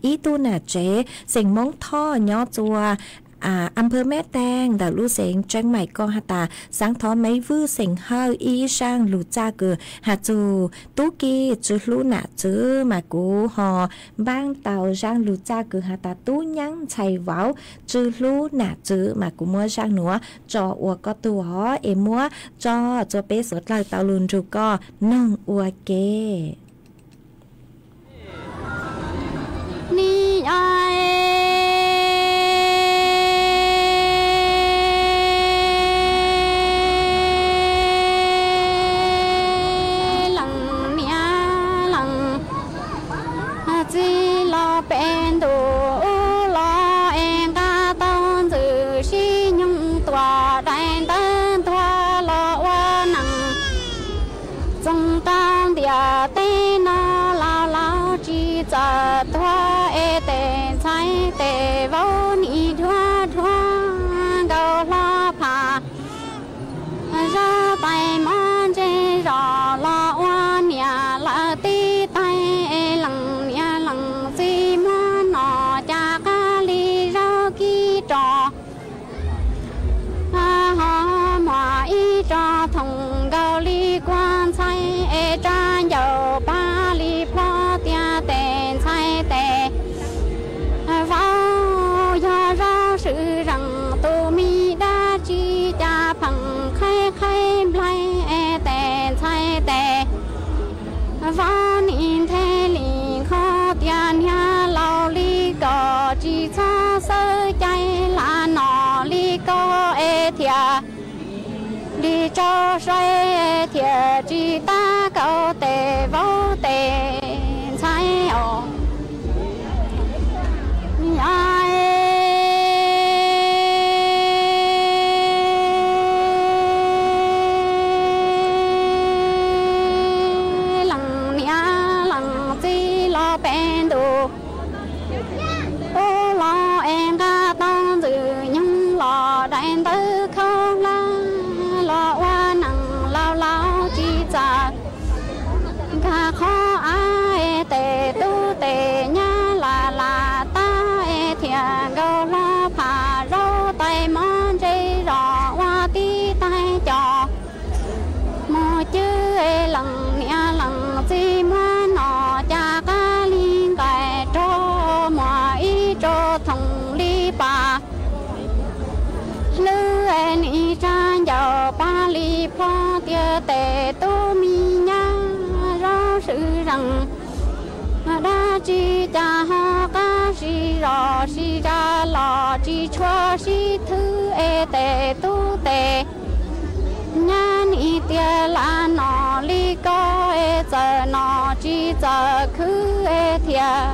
ib tug nam tsev xeem Moob Thoj nyob txua Amphawv Meb Teej ntawm lub xeev Tseeb Maim ko has tas xaav thov Maiv Vwj xeem Hawj ib zaaj lug txaj kws has txug tub ki tsw hlub nam txwv mas kuv ho npaab tau zaaj lug txaj kws has tas tub nyaab ntxhais vauv tsw hlub nam txwv mas kuv muab zaaj nuav tso ua koj tug os es muab tso txua peb suav dlawg tau lug nrug koj noog ua ke. Ni ai Yam teb no laus laus tsis txawm tuag es tes ntxhais tes vauv nim dhuav dhuav nkaus hlo pham zaub tais mov ntse zos los ua niam lawv tib tais es lees niam lees txiv muab nom cas qab li zaub kib ros ho muag ib tso thoom nkaus li kua ntxhais es rab ncaus pab li plho tias tes ntxhais tes vauv yog zaub swm zees tus me dab tsi cas pheem qhaib qhaib nplaig es tes ntxhais tes vauv nim nthe li qhov tias niag laus li kom tsis txhob xawb cai lam nom li ko es thiaj li tso sai thiaj tsis tab kaum tes vauv tes ntxhais os. Lees niam lees txiv los peb ntus ub los es nqa tau ntxwg nyoog los daim ntawv khaub hlab los ua neej laus laus tsis txawm nkag qhov av es tes tub tes nyab lam lam tab es thiaj nkaus hlo pham zaub tais mov ntse zos ua tib tais cos mus cwb es lees niam lees txiv muab nom cas qab li nqaim rog muag ib tso thoom li pas hlwb es nim rab ncaus pab li plho tias tes tub me nyab zaub swm zees dab tsi cas ho qab sib zos sib zam los tsis tshua sib thwb es tes tub tes nyab nim tias lam nom li ko es txawm nom tsis txawm khwb es thiaj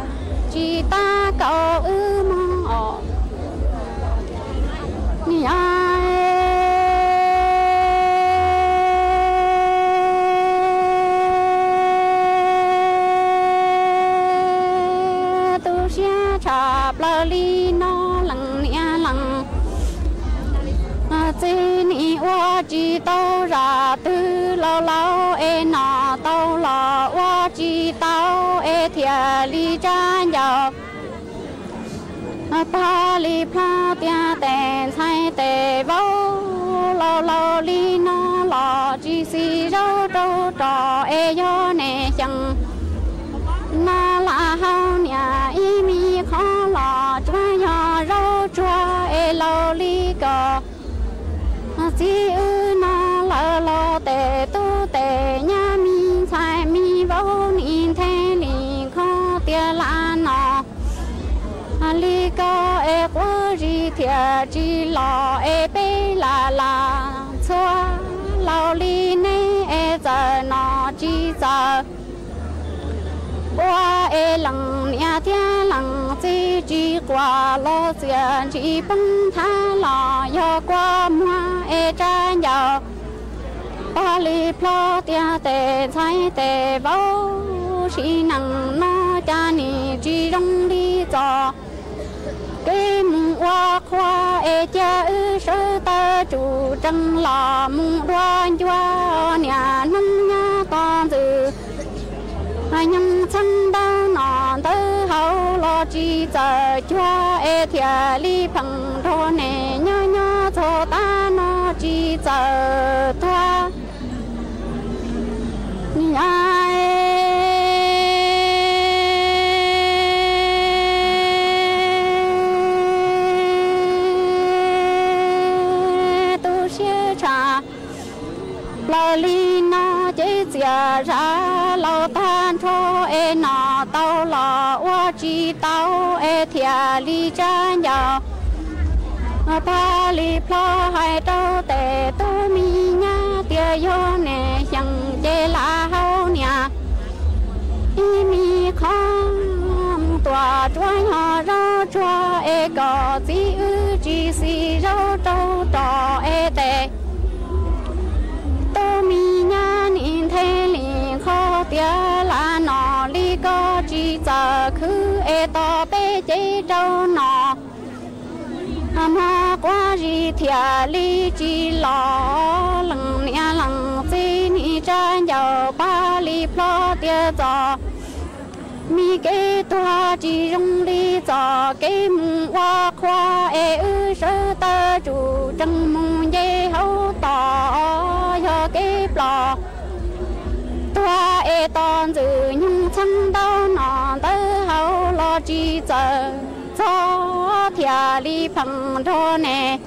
tsis tab kaum wb mog os. Niam tu siab tshaj plaws li no lees niam lees txiv nim ua tsis tau zam twg laus laus es nom tau los ua tsis tau es thiaj li rab ncaus pab li plho tias tes ntxhais tes vauv laus laus li no los tsis xis zaub rau rog es yog niam xyeem no lam hau niam ib me qhov los tsuas yog zaub tsuag es laus li ko txiv wb no lawm los tes tub tes nyab me ntxhais me vauv nim nthe li qhov tias lam nom li ko es quav zis thiaj tsis los es peb lam lam txhua laus li neb es txawm nom tsis txawm ua es lees niam thiab lees txiv tsis quaj los txias ntsis poob thab los yog kua muag es rab ncaus pab li plho tias tes ntxhais tes vauv sim neej no cas nim tsis zoo li txoj kev mus ua qhua es cia wb sawv tawm tsum tsees los mus dua ncua niam hnub nyob tos ntxwg nyoog txheeb ntau nom ntawv hauv los tsis txawm cuag es thiaj li pheem nrog niam nyob nyob txog tav no tsis txawm tuag. Niam tu siab tshaj plaws li no ces txias zam laus tag nrho es nom tau los ua tsis tau es thiaj li rab ncaus pab li plho hais rau tes tub me nyab tias yog niam xyeem ces lam hau niam ib me qhov mus tuam tsuav yog zaub tsuag es kom txiv wb tsis xis zaub rau rog es tes tub me nyab nim nthe li qhov tias Khwv es tos peb cev rau no, hmo quav zis thiaj li tsis los. Leej niam leej txiv nim tsa ncauj pab li plho tias txog, mi kev tuag tsis zoo li txoj kev mus ua qhua, es wb sawv tawm tsum tsees mus nce hauv toj, yog kev ploj. Tuag es tos ntxwg nyoog txheeb ntau, nom ntawd hauv los tsis txawj txog, thiaj li pheej nrog nes.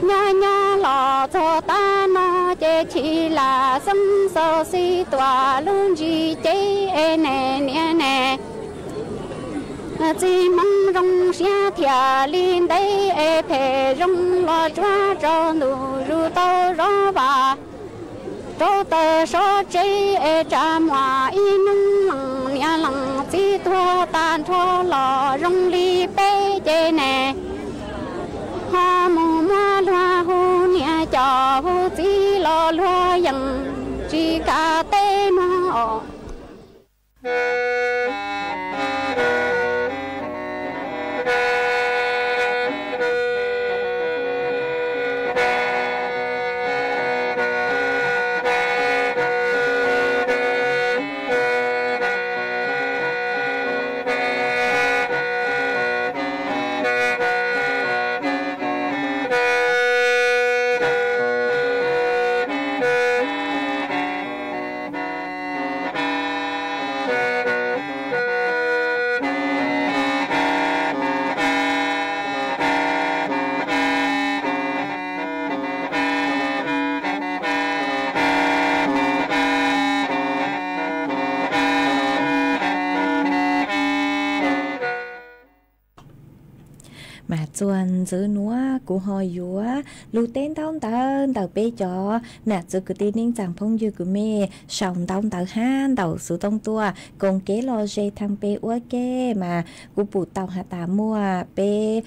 Nyob nyob los txog tav no ces chim lam xeeb xaus xib tuam lub ntsis cev es nes niam nes. Txiv hmoov zoo siab thiaj li ntev es phem zoo los tsuav rau ntu zus tau zov vaj, rau taws sov tsev es tsa muaj ib hnub leej niam leej txiv tuag tag nrho los zoo li peb ces nes. Ho mus muab luag hu niam cov hu txiv los luag yeej tsis kam teb no os. Mas txuas ntxiv nuav kuv ho yuav lug teb ntaub ntawv ntawm peb cov nam txiv kwv tij neej tsaa phooj ywg kws mej sau ntaub ntawv hab ntaus xuv tooj tuaj koom kev lom zem thaam pem ua ke. Mas kuv pum tau has tas muaj peb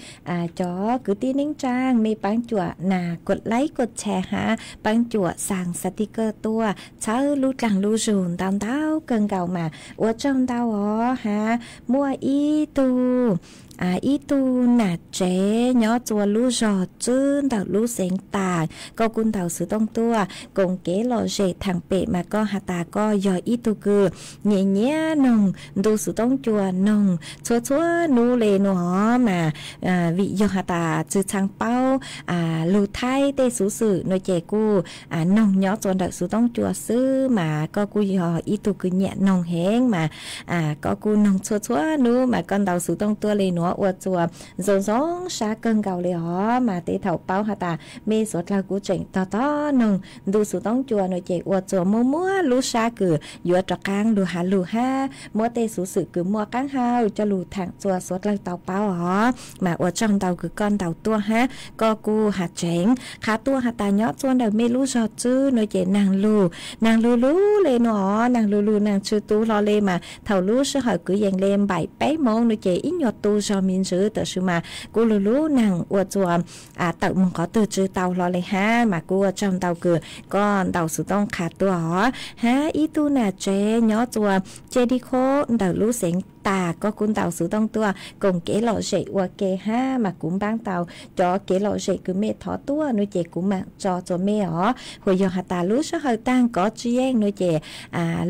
cov kwv tij neej tsaa mej paab cuam nas kuas laib kuas tshee hab paab cuam xaa xaa ti kawg tuaj txhawb lub dlaag lub zug ntau ntau kawg nkaus mas ua tsaug ntau os hab. Muaj ib tug ib tug nam tsev nyob txua lub zog tswb ntawm lub xeev tas, koj kuj ntaus xuv tooj tuaj koom kev lom zem thaam pem mas koj has tas koj yog ib tug kws nyiam nyiam noog ntu xuv tooj cua noog txhua txhua nub le nuav mas vim yog has tas tsi txhaj paub lug thaib tej xuv xwm nuav ces kuj noog nyob txua ntawm xuv tooj cua xwb mas koj kuj yog ib tug kws nyiam noog heev mas koj kuj noog txhua txhua nub mas koj ntaus xuv tooj tuaj le nuav ua txua zoo zoo sab kawg nkaus le os. Mas tej thaum paub has tas mej suav dlawg kuj tseem tog tog noog ntu xuv tooj cua nuav ces ua txua muaj muaj lub sab kws yuav rov qaab lug has lug hab muab tej xuv xwm kws muaj qaab hau coj lug thaam txua suav dlawg tau paub os. Mas ua tsaug ntau kws koj ntaus tuaj hab koj kuj has tseev qha tuaj has tas nyob txua ntawm mej lub zog tswb nuav ces naag lug, naag lug lug le nuav os, naag lug lug naag tshwm tu hlo le mas thaum lub sij hawm kwv yees le npaim peb moov nuav ces ib nyuas tu zog me ntsws tab sis mas kuj lug lug naag ua txua tawm moog qhov twg tsw tau hlo le hab mas kuj ua tsaug ntau kws koj ntaus xuv tooj qha tuaj os. Hab ib tug nam tsev nyob txua Ceg Dib Khob ntawm lub xeev tas koj kuj ntaus xuv tooj tuaj koom kev lom zem ua ke hab mas kuv npaab tau cov kev lom zem kws mej thov tuaj nuav ces kuv maam tso txua mej os. Hu yog has tas lub sij hawm taag kov tsi yeej nuav ces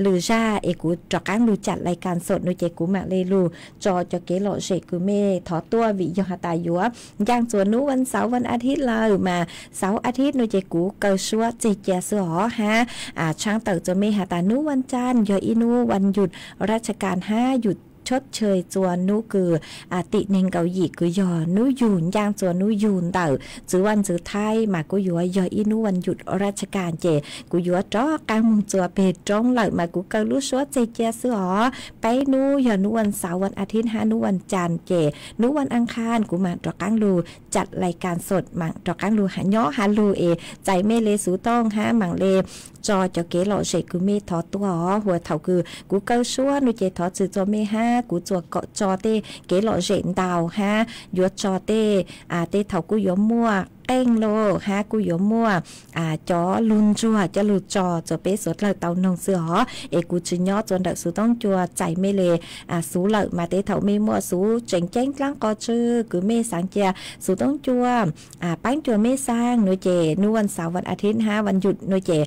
lwm zag es kuv rov qaab lug cam lais kas xom nuav ces kuv maam le lug tso cov kev lom zem kws mej thov tuaj vim yog has tas yuav ncaaj txua nub vaj xauv vaj a thib lawm mas xauv a thib nuav ces kuv kaw suab tseg cia xwb os hab. Tshaab tawm txua mej has tas nub vaj tsaaj yog ib nub vaj yum raj tsha kas hab yum choj chawj txua nub kws tim neeg nkaum yim kws yog nub yug ncaaj txua nub yug ntawm txwv vaj ntxwv thaib mas kuj yuav yog ib nub vaj yum raj tsha kas ces kuv yuav rov qaab moog txua peg roob lawm mas kuv kaw lub suab tseg cia xwb os. Peb nub yog nub vaj xauv vaj a thib hab nub vaj tsaaj ces nub vaj a kha kuv maam rov qaab lug cam lais kas xom maam rov qaab lug nyob has lug es txais mej le xuv tooj hab maam le tso cov kev lom zem kws mej thov tuaj os. Hu thaum kws kuv kaw suab nuav ces thov txim txua mej hab kuv txua kom tso tej kev lom zem ntau hab yuav tso tej, tej thaum kuj yuav muaj qeej los hab kuj yuav muaj cov lug ntsuag coj lug tso rua peb suav dlawg tau noog xwb os. Es kuv tsi nyob rua ntawm xuv toob cua txais mej le xuv lawm mas tej thaum mej muaj xuv tseem ceeb dlaab qhov tswv kws mej xaav cia xuv toob cua paab cuam mej saab nuav ces nub vas xauv vas athiv hab vas yuj nuav ces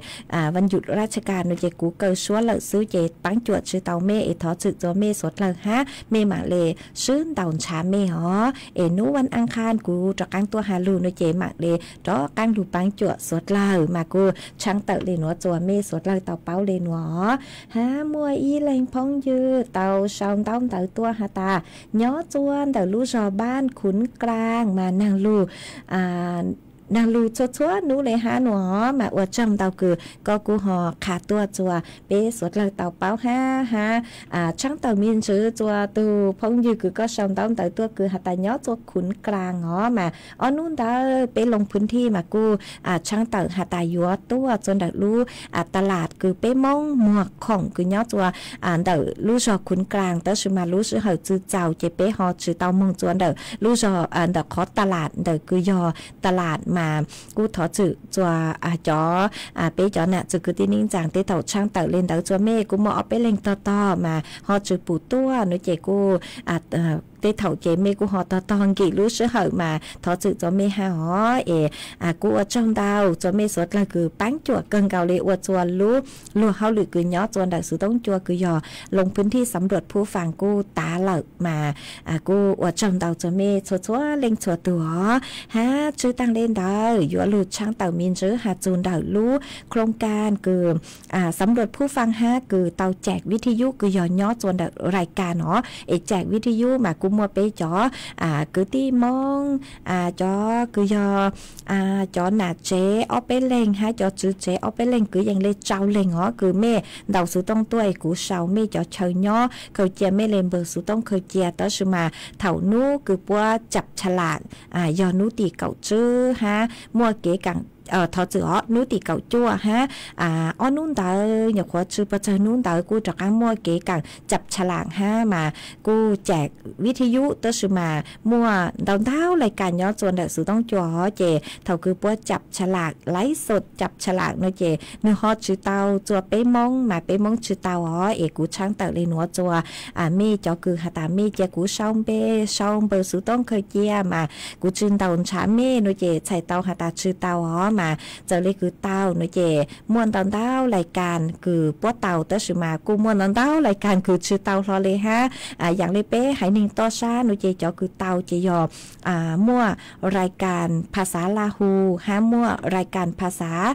vas yuj rab tshaj kas nuav ces kuv kaw suab lawm xwb ces paab cuam tsi tau mej es thov txim rua mej suav dlawg hab mej maam le swb ntaus ntshav mej os. Es nub vas aaj khaaj kuv rov qaab tuaj has lug nuav ces maam le rov qaab lug paab cuam suav dlawg mas kuj tshaab tawm le nuav rua mej suav dlawg tau paub le nuav os. Hab muaj ib leeg phooj ywg tau sau ntaub ntawv tuaj has tas nyob rua ntawm lub zog Npab Khuv Klaas mas naag lug naag lug txhua txhua nub le hab nuav os mas ua tsaug ntau kws koj kuj ho qha tuaj rua peb suav dlawg tau paub hab hab tshaab tawm me ntsis rua tug phooj ywg kws koj sau ntaub ntawv tuaj kws has tas nyob rua Khuv Klaas os mas ob nub ntawd peb loos phwv thij mas kuj tshaab tawm has tas yuav tuaj rua ntawm lub ta las kws peb Moob muag khoom kws nyob rua ntawm lub zog Khuv Klaas tab sis mas lub sij hawm tsi txaus ces peb ho tsi tau moog rua ntawm lub zog ntawm qhov ta las ntawm kws yog ta las mas kuj thov txim rua cov peb cov nam txiv kwv tij neej tsaa tej thaum tshaab tawm le ntawd rua mej kuj muaj ob peb leeg tog tog mas ho tsi pum tuaj nuav ces kuj tej thaum ces mej kuj ho tog tog nkim lub sij hawm mas thov txim rua mej hab os. Es kuj ua tsaug ntau rua mej suav dlawg kws paab cuam kawg nkaus le ua rua lub luag hauj lwm kws nyob rua ntawm xuv toob cua kws yog loos phwv thij xav luam phuv faas kuj tav lawm mas kuj ua tsaug ntau rua mej txhua txhua leej txhua tug os. Hab tswj taag le ntawd yuav lug tshaab tawm me ntsis has txug ntawm lub khloos kaaj kws xav luam phuv faas hab kws tau caag vij thij yub kws yog nyob rua ntawm rais kaas os. Es caag vij thij yub mas kuj muaj peb cov kwv tij Moob cov kws yog cov nam tsev ob peb leeg hab cov tswv tsev ob peb leeg kwv yees le rau leeg os kws mej ntaus xuv tooj tuaj es kuv sau mej cov chaw nyob khaws cia mej le npawg xuv tooj khaws cia tab sis mas thaum nub kws puab cab tsha lam yog nub tim kaum tsib hab muaj kev kaam thov txim os nub tim kaum cuaj hab ob nub ntawd nyuam qhuav tsw puag tsawg nub ntawd kuj rov qaab muaj kev kaam cab tsha lam hab mas kuj caag vij thij yub tab sis mas muaj ntau ntau lais kas nyob rua ntawm xuv toob cua os ces thaum kws puab cab tsha lam laiv xom cab tsha lam nuav ces nwg ho tsw tau rua peb Moob mas peb Moob tsw tau os. Es kuv tshaab tawm le nuav rua mej cov kws has tas mej cia kuv sau npe sau npawg xuv tooj khaws cia mas kuv tsw ntaus ntshav mej nuav ces txhais tau has tas tsw tau os mas txawm le kws tau nuav ces muaj ntau ntau lais kas kws puab tau tab sis mas kuj muaj ntau ntau lais kas kws tsw tau hlo le hab yaam le peb haiv neeg toj sab nuav ces cov kws tau ces yog muaj lais kas phas xav Lahuv hab muaj lais kas phas xav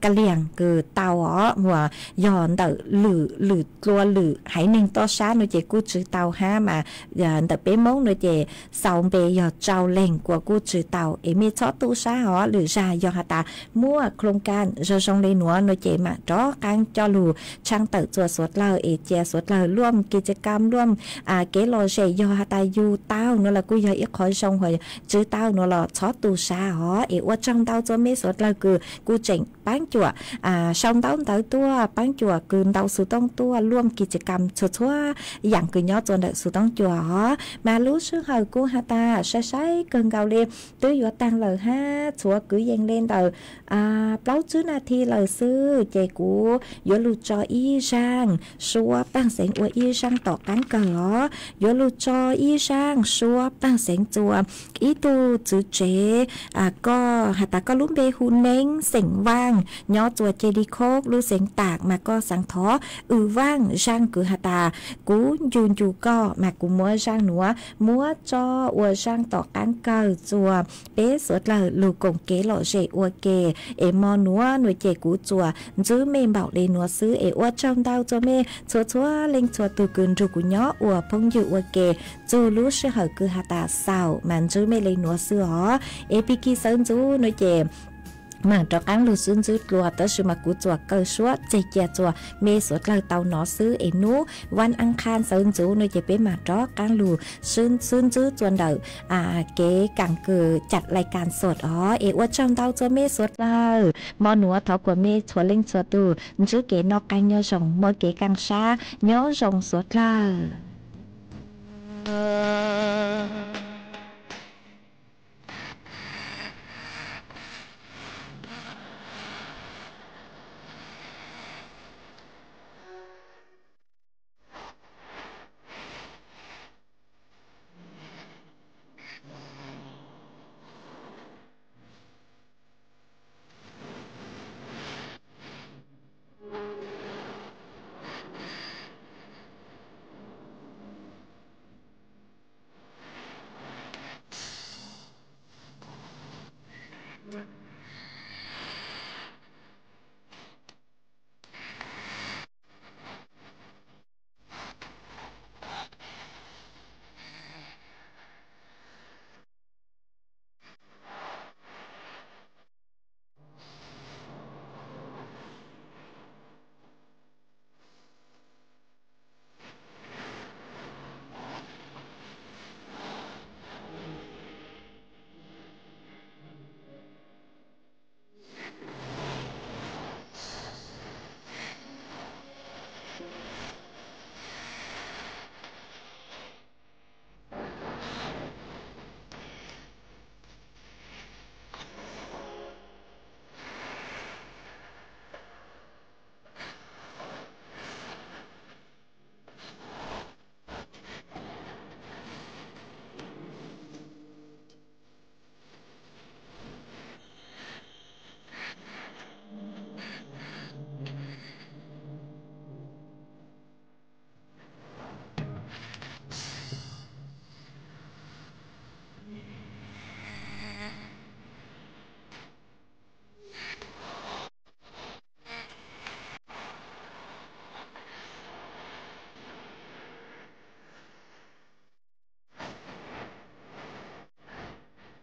Kalias kws tau os uas yog ntawm lwm lwm dlua lwm haiv neeg toj sab nuav ces kuj tsw tau hab mas ntawm peb Moob nuav ces xaus npe yog rau leeg kuas kuj tsw tau es mej txhob tu sab os lwm zag yog has tas muaj khloos kaaj zoo zoo le nuav nuav ces maam rov qaab coj lug tshaab tawm rua suav dlawg es cia suav dlawg luaj kis tsi kam luaj kev lom zem yog has tas yug tau nuav los kuj yog ib qhov zoo uas tsw tau nuav los txhob tu sab os. Es ua tsaug ntau rua mej suav dlawg kws kuj tseem paab cuam sau ntaub ntawv tuaj paab cuam kws ntaus xuv tooj tuaj luaj kis tsi kam txhua txhua yaam kws nyob rua ntawm xuv tooj cua os. Mas lub sij hawm kuj has tas sai sai kawg nkaus le twb yuav taag lawm hab txhuav kwv yees le ntawm plaub tsib nas this lawm xwb ces kuv yuav lug tso ib zaaj suab paag xeev ua ib zaaj tom qaab kawg os. Yuav lug tso ib zaaj suab paag xeev rua ib tug tswv tsev koj has tas koj lub npe hu Neeb xeem Vaaj nyob rua Ceg Li Khob lub xeev Tam mas koj xaav thov w vaaj zaaj kws has tas kuv ncu ncu koj mas kuv muab zaaj nuav muab tso ua zaaj tom qaab kawg rua peb suav dlawg lug koom kev lom zem ua ke. Es mo nuav nuav ces kuv tsuas ntsib mej npaum le nuav xwb es ua tsaug ntau rua mej txhua txhua leej txhua tug kws nrug kuv nyob ua phooj ywg ua ke txug lub sij hawm kws has tas xaus mas ntsib mej le nuav xwb os. Es pig kig sawv ntxuv nuav ces maam rov qaab lug sib ntsib dlua tab sis mas kuv tsuas kaw suab tseg cia rua mej suav dlawg tau nov xwb es nub vaaj aaj khaaj sawv ntxuv nuav ces peb maam rov qaab lug sib ntsib rua ntawm kev kaam kws cam lais kas xoom os. Es ua tsaug ntau rua mej suav dlawg mo nuav thov kuas mej txhua leej txhua tug ntsib kev noj qab nyob zoo muaj kev kaaj sab nyob zoo suav dlawg.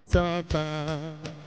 txog tas.